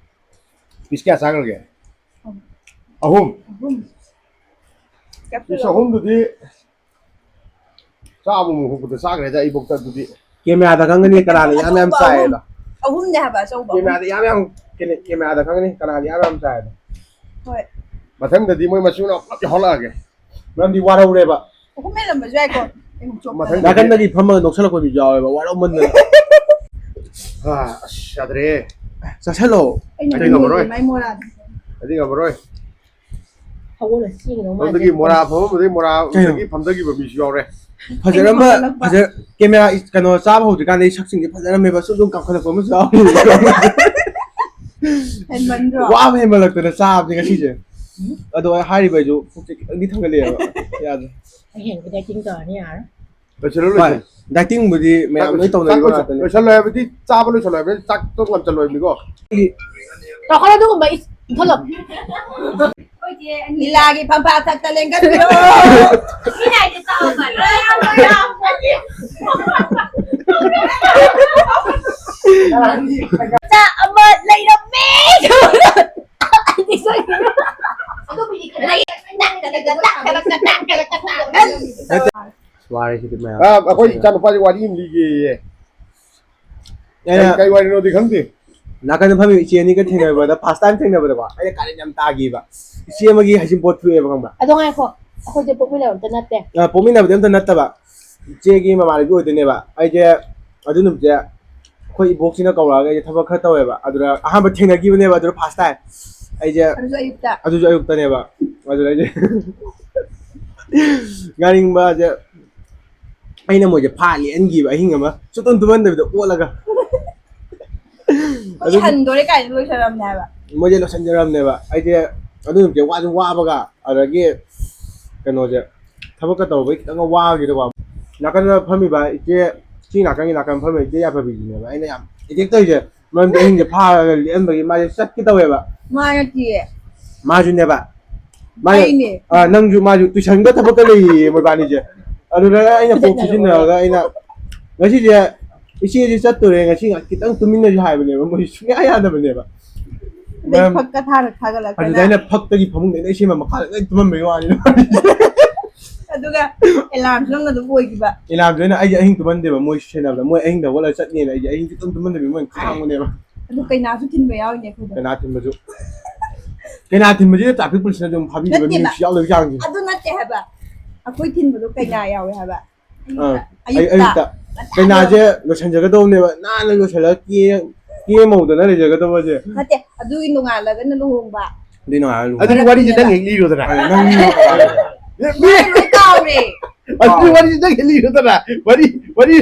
ꯄꯤꯁ ꯀꯌꯥ ꯆꯥꯈ꯭ꯔꯒꯦ? ꯑꯍꯨꯝ꯫ ꯑꯍꯨꯝ꯫ ꯄꯤꯁ ꯑꯍꯨꯝꯗꯨꯗꯤ ꯆꯥꯕ ꯑꯃꯨꯛ ꯍꯨꯞꯄꯗ ꯆꯥꯈ꯭ꯔꯦꯗ ꯑꯩꯕꯣꯛꯇ ꯑꯗꯨꯗꯤ꯫ ꯀꯦꯃꯦꯔꯥꯗ ꯈꯪꯒꯅꯤ ꯀꯅꯥꯅ ꯌꯥꯝ ꯌꯥꯝ ꯑꯆꯧꯕ ꯆꯥꯏꯌꯦꯗꯣ꯫ ꯑꯍꯨꯝ꯫ ꯑꯍꯨꯝꯅꯦ ꯍꯥꯏꯕ ꯑꯆꯧꯕ ꯑꯍꯨꯝ꯫ ꯀꯦꯃꯦꯔꯥꯗ ꯌꯥꯝ ꯌꯥꯝ ꯀꯦ-, ꯀꯦꯃꯦꯔꯥꯗ ꯈꯪꯒꯅꯤ ꯀꯅꯥꯅ ꯌꯥꯝ ꯌꯥꯝ ꯆꯥꯏꯌꯦꯗꯣ꯫ ꯍꯣꯏ꯫ ꯃꯊꯪꯗꯗꯤ ꯃꯣꯏ ꯃꯆꯤꯟ ꯃꯅꯥꯎ ꯄꯨꯂꯞ ꯌꯥꯎꯍꯜꯂꯛꯑꯒꯦ꯫ ꯃꯔꯝꯗꯤ ꯋꯥꯔꯧꯔꯦꯕ꯫ ꯑꯍꯨꯝ ꯍꯦꯜꯂꯝꯕꯁꯨ ꯌꯥꯏꯀꯣ꯫ ꯑꯩ ꯑꯃꯨꯛ ꯆꯣꯞꯄ꯫ ꯃꯊꯪ ꯅꯥꯀꯟꯗꯒꯤ ꯐꯝꯃꯒ ꯅꯣꯛꯁꯜꯂꯛꯄ ꯃꯤꯁꯨ ꯌꯥꯎꯋꯦꯕ, ꯋꯥꯔꯧꯃꯟꯗꯅ꯫ ꯑꯥ, ꯑꯁ, ꯌꯥꯗ꯭ꯔꯦꯍꯦ꯫ ꯆꯥꯁꯜꯂꯣ꯫ ꯑꯩꯅ ꯑꯩ ꯉꯝꯃꯔꯣꯏ꯫ ꯃꯥꯏ ꯃꯣꯔꯥꯗꯣ꯫ ꯑꯩꯗꯤ ꯉꯝꯃꯔꯣꯏ꯫ ꯍꯧꯒꯠꯂ ꯆꯦꯟꯒꯤꯗꯧ ꯃꯥꯜꯂꯦ꯫ ꯁꯣꯝꯗꯒꯤ ꯃꯣꯔꯥ ꯐꯝꯃꯝꯕꯗꯒꯤ ꯃꯣꯔꯥꯗꯒꯤ ꯀꯩꯅꯣ? ꯐꯝꯊꯈꯤꯕ ꯃꯤꯁꯨ ꯌꯥꯎꯔꯦ꯫ ꯐꯖꯔꯝꯕ, ꯑꯩꯅ ꯍꯧꯒꯠꯂꯛꯄ꯫ ꯐꯖ-, ꯀꯦꯃꯦꯔꯥ ꯀꯩꯅꯣ ꯆꯥꯕ ꯍꯧꯗ꯭ꯔꯤꯀꯥꯟꯗ ꯑꯩ ꯁꯛꯁꯤꯡꯁꯦ ꯐꯖꯔꯝꯃꯦꯕ, ꯁꯨꯝ ꯁꯨꯝ ꯀꯥꯝꯈꯠꯂꯛꯄ ꯑꯃꯁꯨ ꯌꯥꯎꯔꯦ꯫ ꯍꯦꯟꯃꯟꯗ꯭ꯔꯣ? ꯋꯥꯕ ꯍꯦꯟꯃꯜꯂꯛꯇꯅ ꯆꯥꯕꯁꯦ ꯉꯁꯤꯁꯦ꯫ ꯑꯗꯣ ꯑꯩ ꯍꯥꯏꯔꯤꯕ ꯑꯩꯁꯨ ꯄꯨꯛꯁꯦ ꯈꯤꯇꯪꯗꯤ ꯊꯥꯡꯒꯠꯂꯛꯑꯦꯕ꯫ ꯌꯥꯗ꯭ꯔꯦ꯫ ꯑꯩ ꯍꯦꯟꯅ ꯗꯥꯏꯇꯤꯡ ꯇꯧꯔꯅꯤ ꯌꯥꯔꯣꯏ꯫ ꯂꯣꯏꯁꯤꯜꯂꯣ, ꯍꯣꯏ, ꯂꯣꯏꯁꯤꯜꯂꯣ꯫ ꯗꯥꯏꯇꯤꯡꯕꯨꯗꯤ ꯃꯌꯥꯝ ꯆꯥꯛ ꯂꯣꯏ ꯂꯣꯏꯁꯤꯜ-, ꯇꯧꯅꯔꯤꯕ ꯆꯥꯛ ꯂꯣꯏꯁꯤꯜ-, ꯉꯥꯛꯇꯅꯤ꯫ ꯂꯣꯏꯁꯤꯜꯂꯣ ꯍꯥꯏꯕꯗꯤ ꯆꯥꯕ ꯂꯣꯏꯁꯤꯜꯂꯣ ꯍꯥꯏꯕꯅꯤ, ꯆꯥꯛꯇꯣ ꯉꯝꯁꯤꯜꯂꯣ ꯍꯥꯏꯕꯅꯤꯀꯣ꯫ ꯆꯥꯎꯈꯠꯂꯣ ꯑꯗꯨꯒꯨꯝꯕ ꯏꯁ-, ꯏꯟꯊꯣꯂꯣ꯫ ꯂꯤꯂꯥꯒꯤ ꯐꯝꯐꯥ ꯊꯛꯇ ꯂꯦꯡꯒꯠꯄꯤꯔꯣ꯫ ꯃꯤꯅ ꯍꯥꯏꯁꯦ ꯆꯥꯎꯕ, ꯂꯣꯏ ꯌꯥꯎꯕ꯫ ꯆꯥ ꯑꯃ ꯂꯩꯔꯝꯃꯦ꯫ ꯑꯩꯗꯤ ꯁꯣꯏꯗꯅ꯫ ꯋꯥꯔꯦ ꯁꯤꯗꯤ ꯃꯌꯥꯝ꯫ ꯑꯥ, ꯑꯩꯈꯣꯏ ꯏꯆꯥꯅꯨꯄꯥꯁꯦ ꯋꯥꯔꯤ ꯑꯃ ꯂꯤꯒꯦꯌꯦ꯫ ꯀꯩ, ꯑꯩꯅ ꯀꯩ ꯋꯥꯔꯤꯅꯣꯗꯤ ꯈꯪꯗꯦ꯫ ꯅꯥꯀꯟꯗ ꯐꯝꯃꯤꯕ ꯏꯆꯦ ꯑꯅꯤꯒ ꯊꯦꯡꯅꯕꯗ, first time ꯊꯦꯡꯅꯕꯗꯀꯣ, ꯑꯩꯅ ꯀꯥꯔꯟ ꯌꯥꯝ ꯇꯥꯈꯤꯕ꯫ ꯏꯆꯦ ꯑꯃꯒꯤ ꯍꯩꯖꯤꯡꯄꯣꯠ ꯊꯣꯛꯑꯦꯕ, ꯈꯪꯕ꯭ꯔꯥ? ꯑꯗꯣ ꯉꯥꯏꯈꯣ, ꯑꯩꯈꯣꯏꯁꯦ ꯄꯣꯛꯃꯤꯟꯅꯕ ꯑꯝꯇ ꯅꯠꯇꯦ꯫ ꯑ, ꯄꯣꯛꯃꯤꯟꯅꯕꯗꯤ ꯑꯝꯇ ꯅꯠꯇꯕ, ꯏꯆꯦꯒꯤ ꯃꯃꯥꯟꯅꯕꯤ ꯑꯣꯏꯗꯣꯏꯅꯦꯕ꯫ ꯑꯩꯁꯦ ꯑꯗꯨ ꯅꯨꯃꯤꯠꯁꯦ ꯑꯩꯈꯣꯏ ꯏꯕꯣꯛꯁꯤꯅ ꯀꯧꯔꯛꯑꯒ ꯑꯩꯁꯦ ꯊꯕꯛ ꯈꯔ ꯇꯧꯋꯦꯕ, ꯑꯗꯨꯗ ꯑꯍꯥꯟꯕ ꯊꯦꯡꯅꯈꯤꯕꯅꯦꯕ, ꯑꯗꯨꯗ first time꯫ ꯑꯩꯁꯦ ꯑꯗꯨꯁꯨ ꯑꯌꯨꯛꯇ꯫ ꯑꯗꯨꯁꯨ ꯑꯌꯨꯛꯇꯅꯦꯕ꯫ ꯑꯗꯨꯗ ꯑꯩꯁꯦ ꯉꯥꯡꯅꯤꯡꯕꯁꯦ, ꯑꯩꯅ ꯃꯣꯏꯁꯦ ꯐꯥ ꯂꯦꯟꯈꯤꯕ ꯑꯍꯤꯡ ꯑꯃ, ꯁꯨꯛꯇꯨꯝ ꯇꯨꯝꯍꯟꯗꯕꯤꯗ ꯑꯣꯠꯂꯒ꯫ ꯃꯣꯏ ꯑꯗꯨꯒꯤ ꯍꯟꯗꯣꯔꯦ ꯀꯥꯏꯅ ꯂꯣꯏꯁꯜꯂꯝꯅꯦ ꯍꯥꯏꯕ꯫ ꯃꯣꯏꯁꯦ ꯂꯣꯏꯁꯤꯟꯖꯔꯝꯅꯦꯕ꯫ ꯑꯩꯁꯦ ꯑꯗꯨ ꯅꯨꯃꯤꯠꯁꯦ ꯋꯥꯁꯨ ꯋꯥꯕꯒ, ꯑꯗꯒꯤ ꯀꯩꯅꯣꯁꯦ, ꯊꯕꯛꯀ ꯇꯧꯕꯩ ꯈꯤꯇꯪꯒ ꯋꯥꯈꯤꯗꯀꯣ꯫ ꯅꯥꯀꯟꯗ ꯐꯝꯃꯤꯕ ꯏꯆꯦ, ꯁꯤ ꯅꯥꯀꯟꯒꯤ ꯅꯥꯀꯟ ꯐꯝꯃꯤꯕ ꯏꯆꯦ ꯌꯥꯏꯐꯕꯤꯁꯤꯅꯦꯕ ꯑꯩꯅ ꯌꯥꯝ attack ꯇꯧꯔꯤꯁꯦ꯫ ꯃꯔꯝꯗꯤ ꯑꯍꯤꯡꯁꯦ ꯐꯥꯔꯒ ꯂꯦꯟꯕꯒꯤ ꯃꯥꯁꯦ ꯆꯠꯀꯦ ꯇꯧꯋꯦꯕ꯫ ꯃꯥ ꯅꯠꯇꯤꯌꯦ꯫ ꯃꯥꯁꯨꯅꯦꯕ꯫ ꯃꯥꯅ, ꯑꯩꯅꯦ꯫ ꯑ, ꯅꯪꯁꯨ ꯃꯥꯁꯨ tuition ꯒ ꯊꯕꯛꯀ ꯂꯩꯌꯦ ꯃꯣꯏꯕꯥꯅꯤꯁꯦ꯫ ꯑꯗꯨꯗ ꯑꯩꯅ ꯀꯣꯛ ꯁꯤꯖꯤꯟꯅꯔꯒ ꯑꯩꯅ, "ꯉꯁꯤꯁꯦ ꯏꯆꯦꯁꯦ ꯆꯠꯇꯣꯔꯦ, ꯉꯁꯤ ꯉꯥꯛ-, ꯈꯤꯇꯪ ꯇꯨꯃꯤꯟꯅꯁꯤ" ꯍꯥꯏꯕꯅꯦꯕ, ꯃꯣꯏ ꯁꯨꯡꯌꯥ ꯌꯥꯗꯕꯅꯦꯕ꯫ ꯑꯗꯩ ꯃꯔꯝ-, ꯐꯛꯀ ꯊꯥꯔ ꯊꯥꯒꯠꯂꯛꯇꯅ꯫ ꯑꯗꯨꯗ ꯑꯩꯅ ꯐꯛꯇꯒꯤ ꯐꯃꯨꯡꯗ ꯂꯣꯏ ꯁꯦꯝꯕ, ꯃꯈꯥꯗ ꯂꯣꯏ ꯇꯨꯝꯃꯝꯕꯩ ꯋꯥꯅꯤ꯫ ꯑꯗꯨꯒ alarm ꯁꯨ ꯅꯪꯅ ꯑꯗꯨꯝ ꯑꯣꯏꯈꯤꯕ꯫ Alarm ꯁꯨ ꯑꯩꯅ, ꯑꯩꯁꯦ ꯑꯍꯤꯡ ꯇꯨꯝꯍꯟꯗꯦꯕ, ꯃꯣꯏ ꯁꯦꯟꯅꯕꯗ꯫ ꯃꯣꯏ ꯑꯍꯤꯡꯗ ꯍꯧꯒꯠꯂꯒ ꯆꯠꯅꯦꯅ ꯑꯩꯁꯦ ꯑꯍꯤꯡ ꯆꯨꯞꯄ ꯇꯨꯝꯍꯟꯗꯕꯤ ꯃꯣꯏꯅ ꯈꯥꯡꯕꯅꯦꯕ꯫ ꯑꯗꯨ ꯀꯩꯅꯥꯁꯨ ꯊꯤꯟꯕ ꯌꯥꯎꯔꯤꯅꯦ ꯑꯩꯈꯣꯏꯗ꯫ ꯀꯩꯅꯥ ꯊꯤꯟꯕꯁꯨ, ꯀꯩꯅꯥ ꯊꯤꯟꯕꯁꯤꯗ traffic police ꯅ ꯑꯗꯨꯝ ꯐꯥꯕꯤꯔꯤꯕ ꯅꯠꯇꯦꯕ꯫ ꯃꯤꯅꯨꯡꯁꯤ ꯌꯥꯎꯗꯕꯒꯤ ꯆꯥꯡꯁꯦ꯫ ꯑꯗꯨ ꯅꯠꯇꯦ ꯍꯥꯏꯕ, ꯑꯩꯈꯣꯏ ꯊꯤꯟꯕꯗꯣ ꯀꯩꯅꯥ ꯌꯥꯎꯋꯦ ꯍꯥꯏꯕ꯫ ꯑꯥ, ꯑꯌꯨꯛꯇ꯫ ꯑꯩ-, ꯑꯌꯨꯛꯇ꯫ ꯉꯟꯇꯥꯅ꯫ ꯀꯩꯅꯥꯁꯦ ꯂꯣꯏꯁꯤꯟꯖꯒꯗꯧꯕꯅꯦꯕ, ꯅꯥꯟꯅ ꯂꯣꯏꯁꯤꯜꯂꯒ ꯀꯦ-, ꯀꯦ ꯃꯧꯗꯅ ꯂꯩꯖꯒꯗꯧꯕꯁꯦ꯫ ꯅꯠꯇꯦ, ꯑꯗꯨꯒꯤ ꯅꯣꯡꯉꯥꯜꯂꯒꯅ ꯂꯨꯍꯣꯡꯕ꯫ ꯑꯗꯨꯗꯤ ꯅꯣꯡꯉꯥꯜꯂꯒ ꯂꯨꯍꯣꯡꯕ꯫ ꯑꯗꯨꯗꯤ ꯋꯥꯔꯤꯁꯦ ꯅꯪ ꯍꯦꯛ ꯂꯤꯔꯣꯗꯅ꯫ ꯑ, ꯅꯪ ꯂꯤꯔꯣꯗꯅ꯫ ꯃꯤ ꯂꯣꯏ ꯀꯥꯎꯔꯦ꯫ ꯑꯗꯨꯗꯤ ꯋꯥꯔꯤꯁꯦ ꯅꯪ ꯍꯦꯛ ꯂꯤꯔꯣꯗꯅ꯫ ꯋꯥꯔꯤ, ꯋꯥꯔꯤ꯫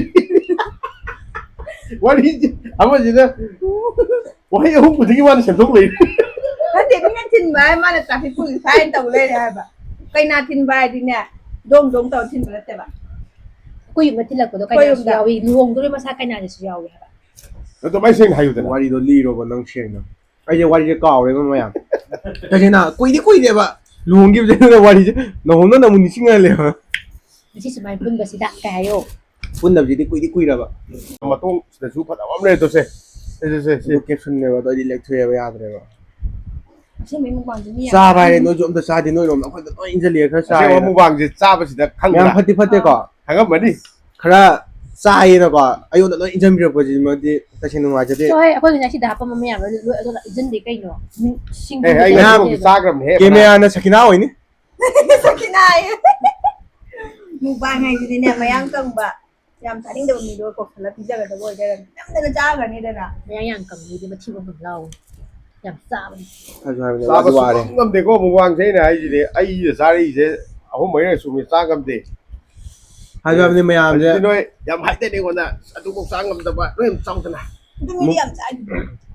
ꯋꯥꯔꯤꯁꯦ ꯑꯃꯁꯤꯅ ꯋꯥꯍꯩ ꯑꯍꯨꯝ ꯈꯨꯗꯤꯡꯒꯤ ꯃꯥꯅ ꯁꯦꯝꯗꯣꯛ ꯂꯩꯔꯦ꯫ ꯅꯠꯇꯦ, ꯃꯤꯅ ꯊꯤꯟꯕ ꯍꯥꯏ, ꯃꯥꯅ traffic police ꯍꯥꯏꯅ ꯇꯧ ꯂꯩꯔꯦ ꯍꯥꯏꯕ꯫ ꯀꯩꯅꯥ ꯊꯤꯟꯕ ꯍꯥꯏꯗꯤꯅꯦ, ꯗꯣꯡ ꯗꯣꯡ ꯇꯧꯔ ꯊꯤꯟꯕ ꯅꯠꯇꯦꯕ꯫ ꯑꯩꯈꯣꯏ ꯌꯨꯝꯗ ꯊꯤꯜꯂꯛꯄꯗꯣ ꯑꯩꯈꯣꯏ ꯀꯩꯅꯥꯁꯨ ꯌꯨꯝꯗ꯫ ꯌꯥꯎꯏ, ꯂꯨꯍꯣꯡꯗꯣꯔꯦ ꯃꯁꯥ ꯀꯩꯅꯥꯗꯁꯨ ꯌꯥꯎꯏ ꯍꯥꯏꯕ꯫ ꯑꯗꯨꯃꯥꯏꯅ ꯁꯦꯡꯅ ꯍꯥꯏꯌꯨꯗꯅ꯫ ꯋꯥꯔꯤꯗꯣ ꯂꯤꯔꯣꯕ ꯅꯪ ꯁꯦꯡꯅ꯫ ꯑꯩꯁꯦ ꯋꯥꯔꯤꯁꯦ ꯀꯥꯎꯔꯦꯕ ꯃꯌꯥꯝ꯫ ꯇꯁꯦꯡꯅ ꯀꯨꯏꯗꯤ ꯀꯨꯏꯔꯦꯕ ꯂꯨꯍꯣꯡꯈꯤꯕꯁꯦ, ꯑꯗꯨꯅ ꯋꯥꯔꯤꯁꯦ ꯅꯧꯍꯧꯅꯅ ꯑꯃꯨꯛ ꯅꯤꯡꯁꯤꯡꯍꯜꯂꯦꯕ꯫ ꯉꯁꯤ ꯁꯨꯃꯥꯏꯅ ꯄꯨꯟꯕꯁꯤꯗ ꯀꯩ ꯍꯥꯏꯌꯣ? ꯄꯨꯟꯗꯕꯁꯤꯗꯤ ꯀꯨꯏꯗꯤ ꯀꯨꯏꯔꯕ꯫ ꯃꯇꯨꯡ ꯁꯤꯗꯁꯨ ꯐꯖꯕ ꯑꯃ ꯂꯩꯔꯦ, ꯇꯣ ꯁꯦ꯫ ꯁꯦ, ꯁꯦ, ꯁꯦ, ꯁꯦ꯫ ꯑꯗꯨ caption ꯅꯦꯕ, ꯑꯗꯣ ꯑꯩꯗꯤ ꯂꯦꯛꯊꯣꯛꯑꯦꯕ, ꯌꯥꯗ꯭ꯔꯦꯕ꯫ ꯑꯁꯦꯡꯕꯩ ꯃꯨꯛꯕꯥꯡꯁꯦ ꯃꯤ ꯌꯥꯝ ꯆꯥꯕ ꯍꯥꯏꯔꯦ, ꯅꯣꯏꯁꯨ ꯑꯝꯇ ꯆꯥꯗꯦ, ꯅꯣꯏꯔꯣꯝꯗ ꯑꯩꯈꯣꯏꯗ ꯂꯣꯏ ꯏꯟꯁꯤꯜꯂꯦ, ꯈꯔ ꯑꯁꯦꯡꯕ ꯆꯥꯏꯌꯦꯅ꯫ ꯃꯨꯛꯕꯥꯡꯁꯦ ꯆꯥꯕꯁꯤꯗ ꯃꯌꯥꯝ ꯈꯪꯕ꯭ꯔꯥ? ꯐꯠꯇꯤ ꯐꯠꯇꯦꯀꯣ, ꯈꯪꯉꯝꯃꯅꯤ꯫ ꯈꯔ ꯆꯥꯏꯌꯦꯅꯀꯣ, ꯑꯩꯉꯣꯟꯗ ꯂꯣꯏ ꯏꯟꯁꯤꯟꯕꯤꯔꯛꯄꯁꯤꯃꯗꯤ ꯇꯁꯦꯡꯅ ꯅꯨꯡꯉꯥꯏꯖꯗꯦ꯫ ꯆꯣꯍꯦ, ꯑꯩꯈꯣꯏꯒꯤꯅ ꯁꯤꯗ ꯍꯥꯞꯄ ꯃꯌꯥꯝꯗꯣ ꯂꯣꯏ ꯑꯗꯨꯅ ꯏꯟꯁꯤꯟꯗꯦ ꯀꯩꯅꯣ? ꯃꯤ ꯁꯤꯡꯖꯨ ꯑꯦ ꯑꯩ ꯀꯩꯀꯥ ꯉꯁꯤꯐꯥꯎꯗꯤ ꯍꯥꯞꯄꯦꯕ꯫ ꯆꯥꯈ꯭ꯔꯕꯅꯦꯍꯦ꯫ ꯀꯦꯃꯦꯔꯥꯅ ꯁꯈꯤꯅꯥ ꯑꯣꯏꯅꯤ꯫ ꯁꯈꯤꯅꯥ ꯍꯥꯏꯌꯦ꯫ ꯃꯨꯛꯕꯥꯡ ꯍꯥꯏꯁꯤꯗꯤꯅꯦ, ꯃꯌꯥꯡ ꯀꯪꯕ, ꯌꯥꯝ ꯆꯥꯅꯤꯡꯗꯕ ꯃꯤꯗꯣ ꯀꯧꯁꯜꯂ ꯄꯤꯖꯒꯗꯕ ꯑꯣꯏꯗꯣꯏꯔꯝꯅꯤ꯫ ꯅꯝꯗꯅ ꯆꯥꯈ꯭ꯔꯅꯤꯗꯅ꯫ ꯃꯌꯥꯡ ꯌꯥꯝ ꯀꯪꯕꯗꯤ ꯃꯊꯤꯕꯣꯡ ꯑꯗꯨꯝ ꯂꯥꯎ꯫ ꯌꯥꯝ ꯆꯥꯕꯅꯤ꯫ ꯍꯥꯏꯁꯨ ꯍꯥꯏꯕꯅꯦ, ꯆꯥꯕ ꯋꯥꯁꯨ ꯋꯥꯔꯦ꯫ ꯁꯨꯡꯉꯝ ꯉꯝꯗꯦꯀꯣ ꯃꯨꯛꯕꯥꯡꯁꯦ꯫ ꯑꯩꯅ ꯍꯥꯏꯁꯤꯗꯤ ꯑꯩꯅ ꯆꯥꯔꯛꯏꯁꯦ ꯑꯍꯨꯝ ꯃꯔꯤꯔꯛ ꯁꯨꯃꯤ ꯆꯥ ꯉꯝꯗꯦ꯫ ꯍꯥꯏꯁꯨ ꯍꯥꯏꯕꯅꯤ ꯃꯌꯥꯝꯁꯦ꯫ ꯑꯗꯨꯗꯤ ꯅꯣꯏ ꯌꯥꯝ ꯍꯥꯏꯗꯅꯦ ꯑꯩꯉꯣꯟꯗ, "ꯑꯗꯨꯐꯥꯎ ꯆꯥ ꯉꯝꯗꯕ ꯅꯣꯏ ꯌꯥꯝ ꯆꯥꯎꯗꯅ"꯫ ꯑꯗꯨ ꯃꯤꯗꯤ ꯌꯥꯝ ꯆꯥꯏꯗꯨꯗꯤ꯫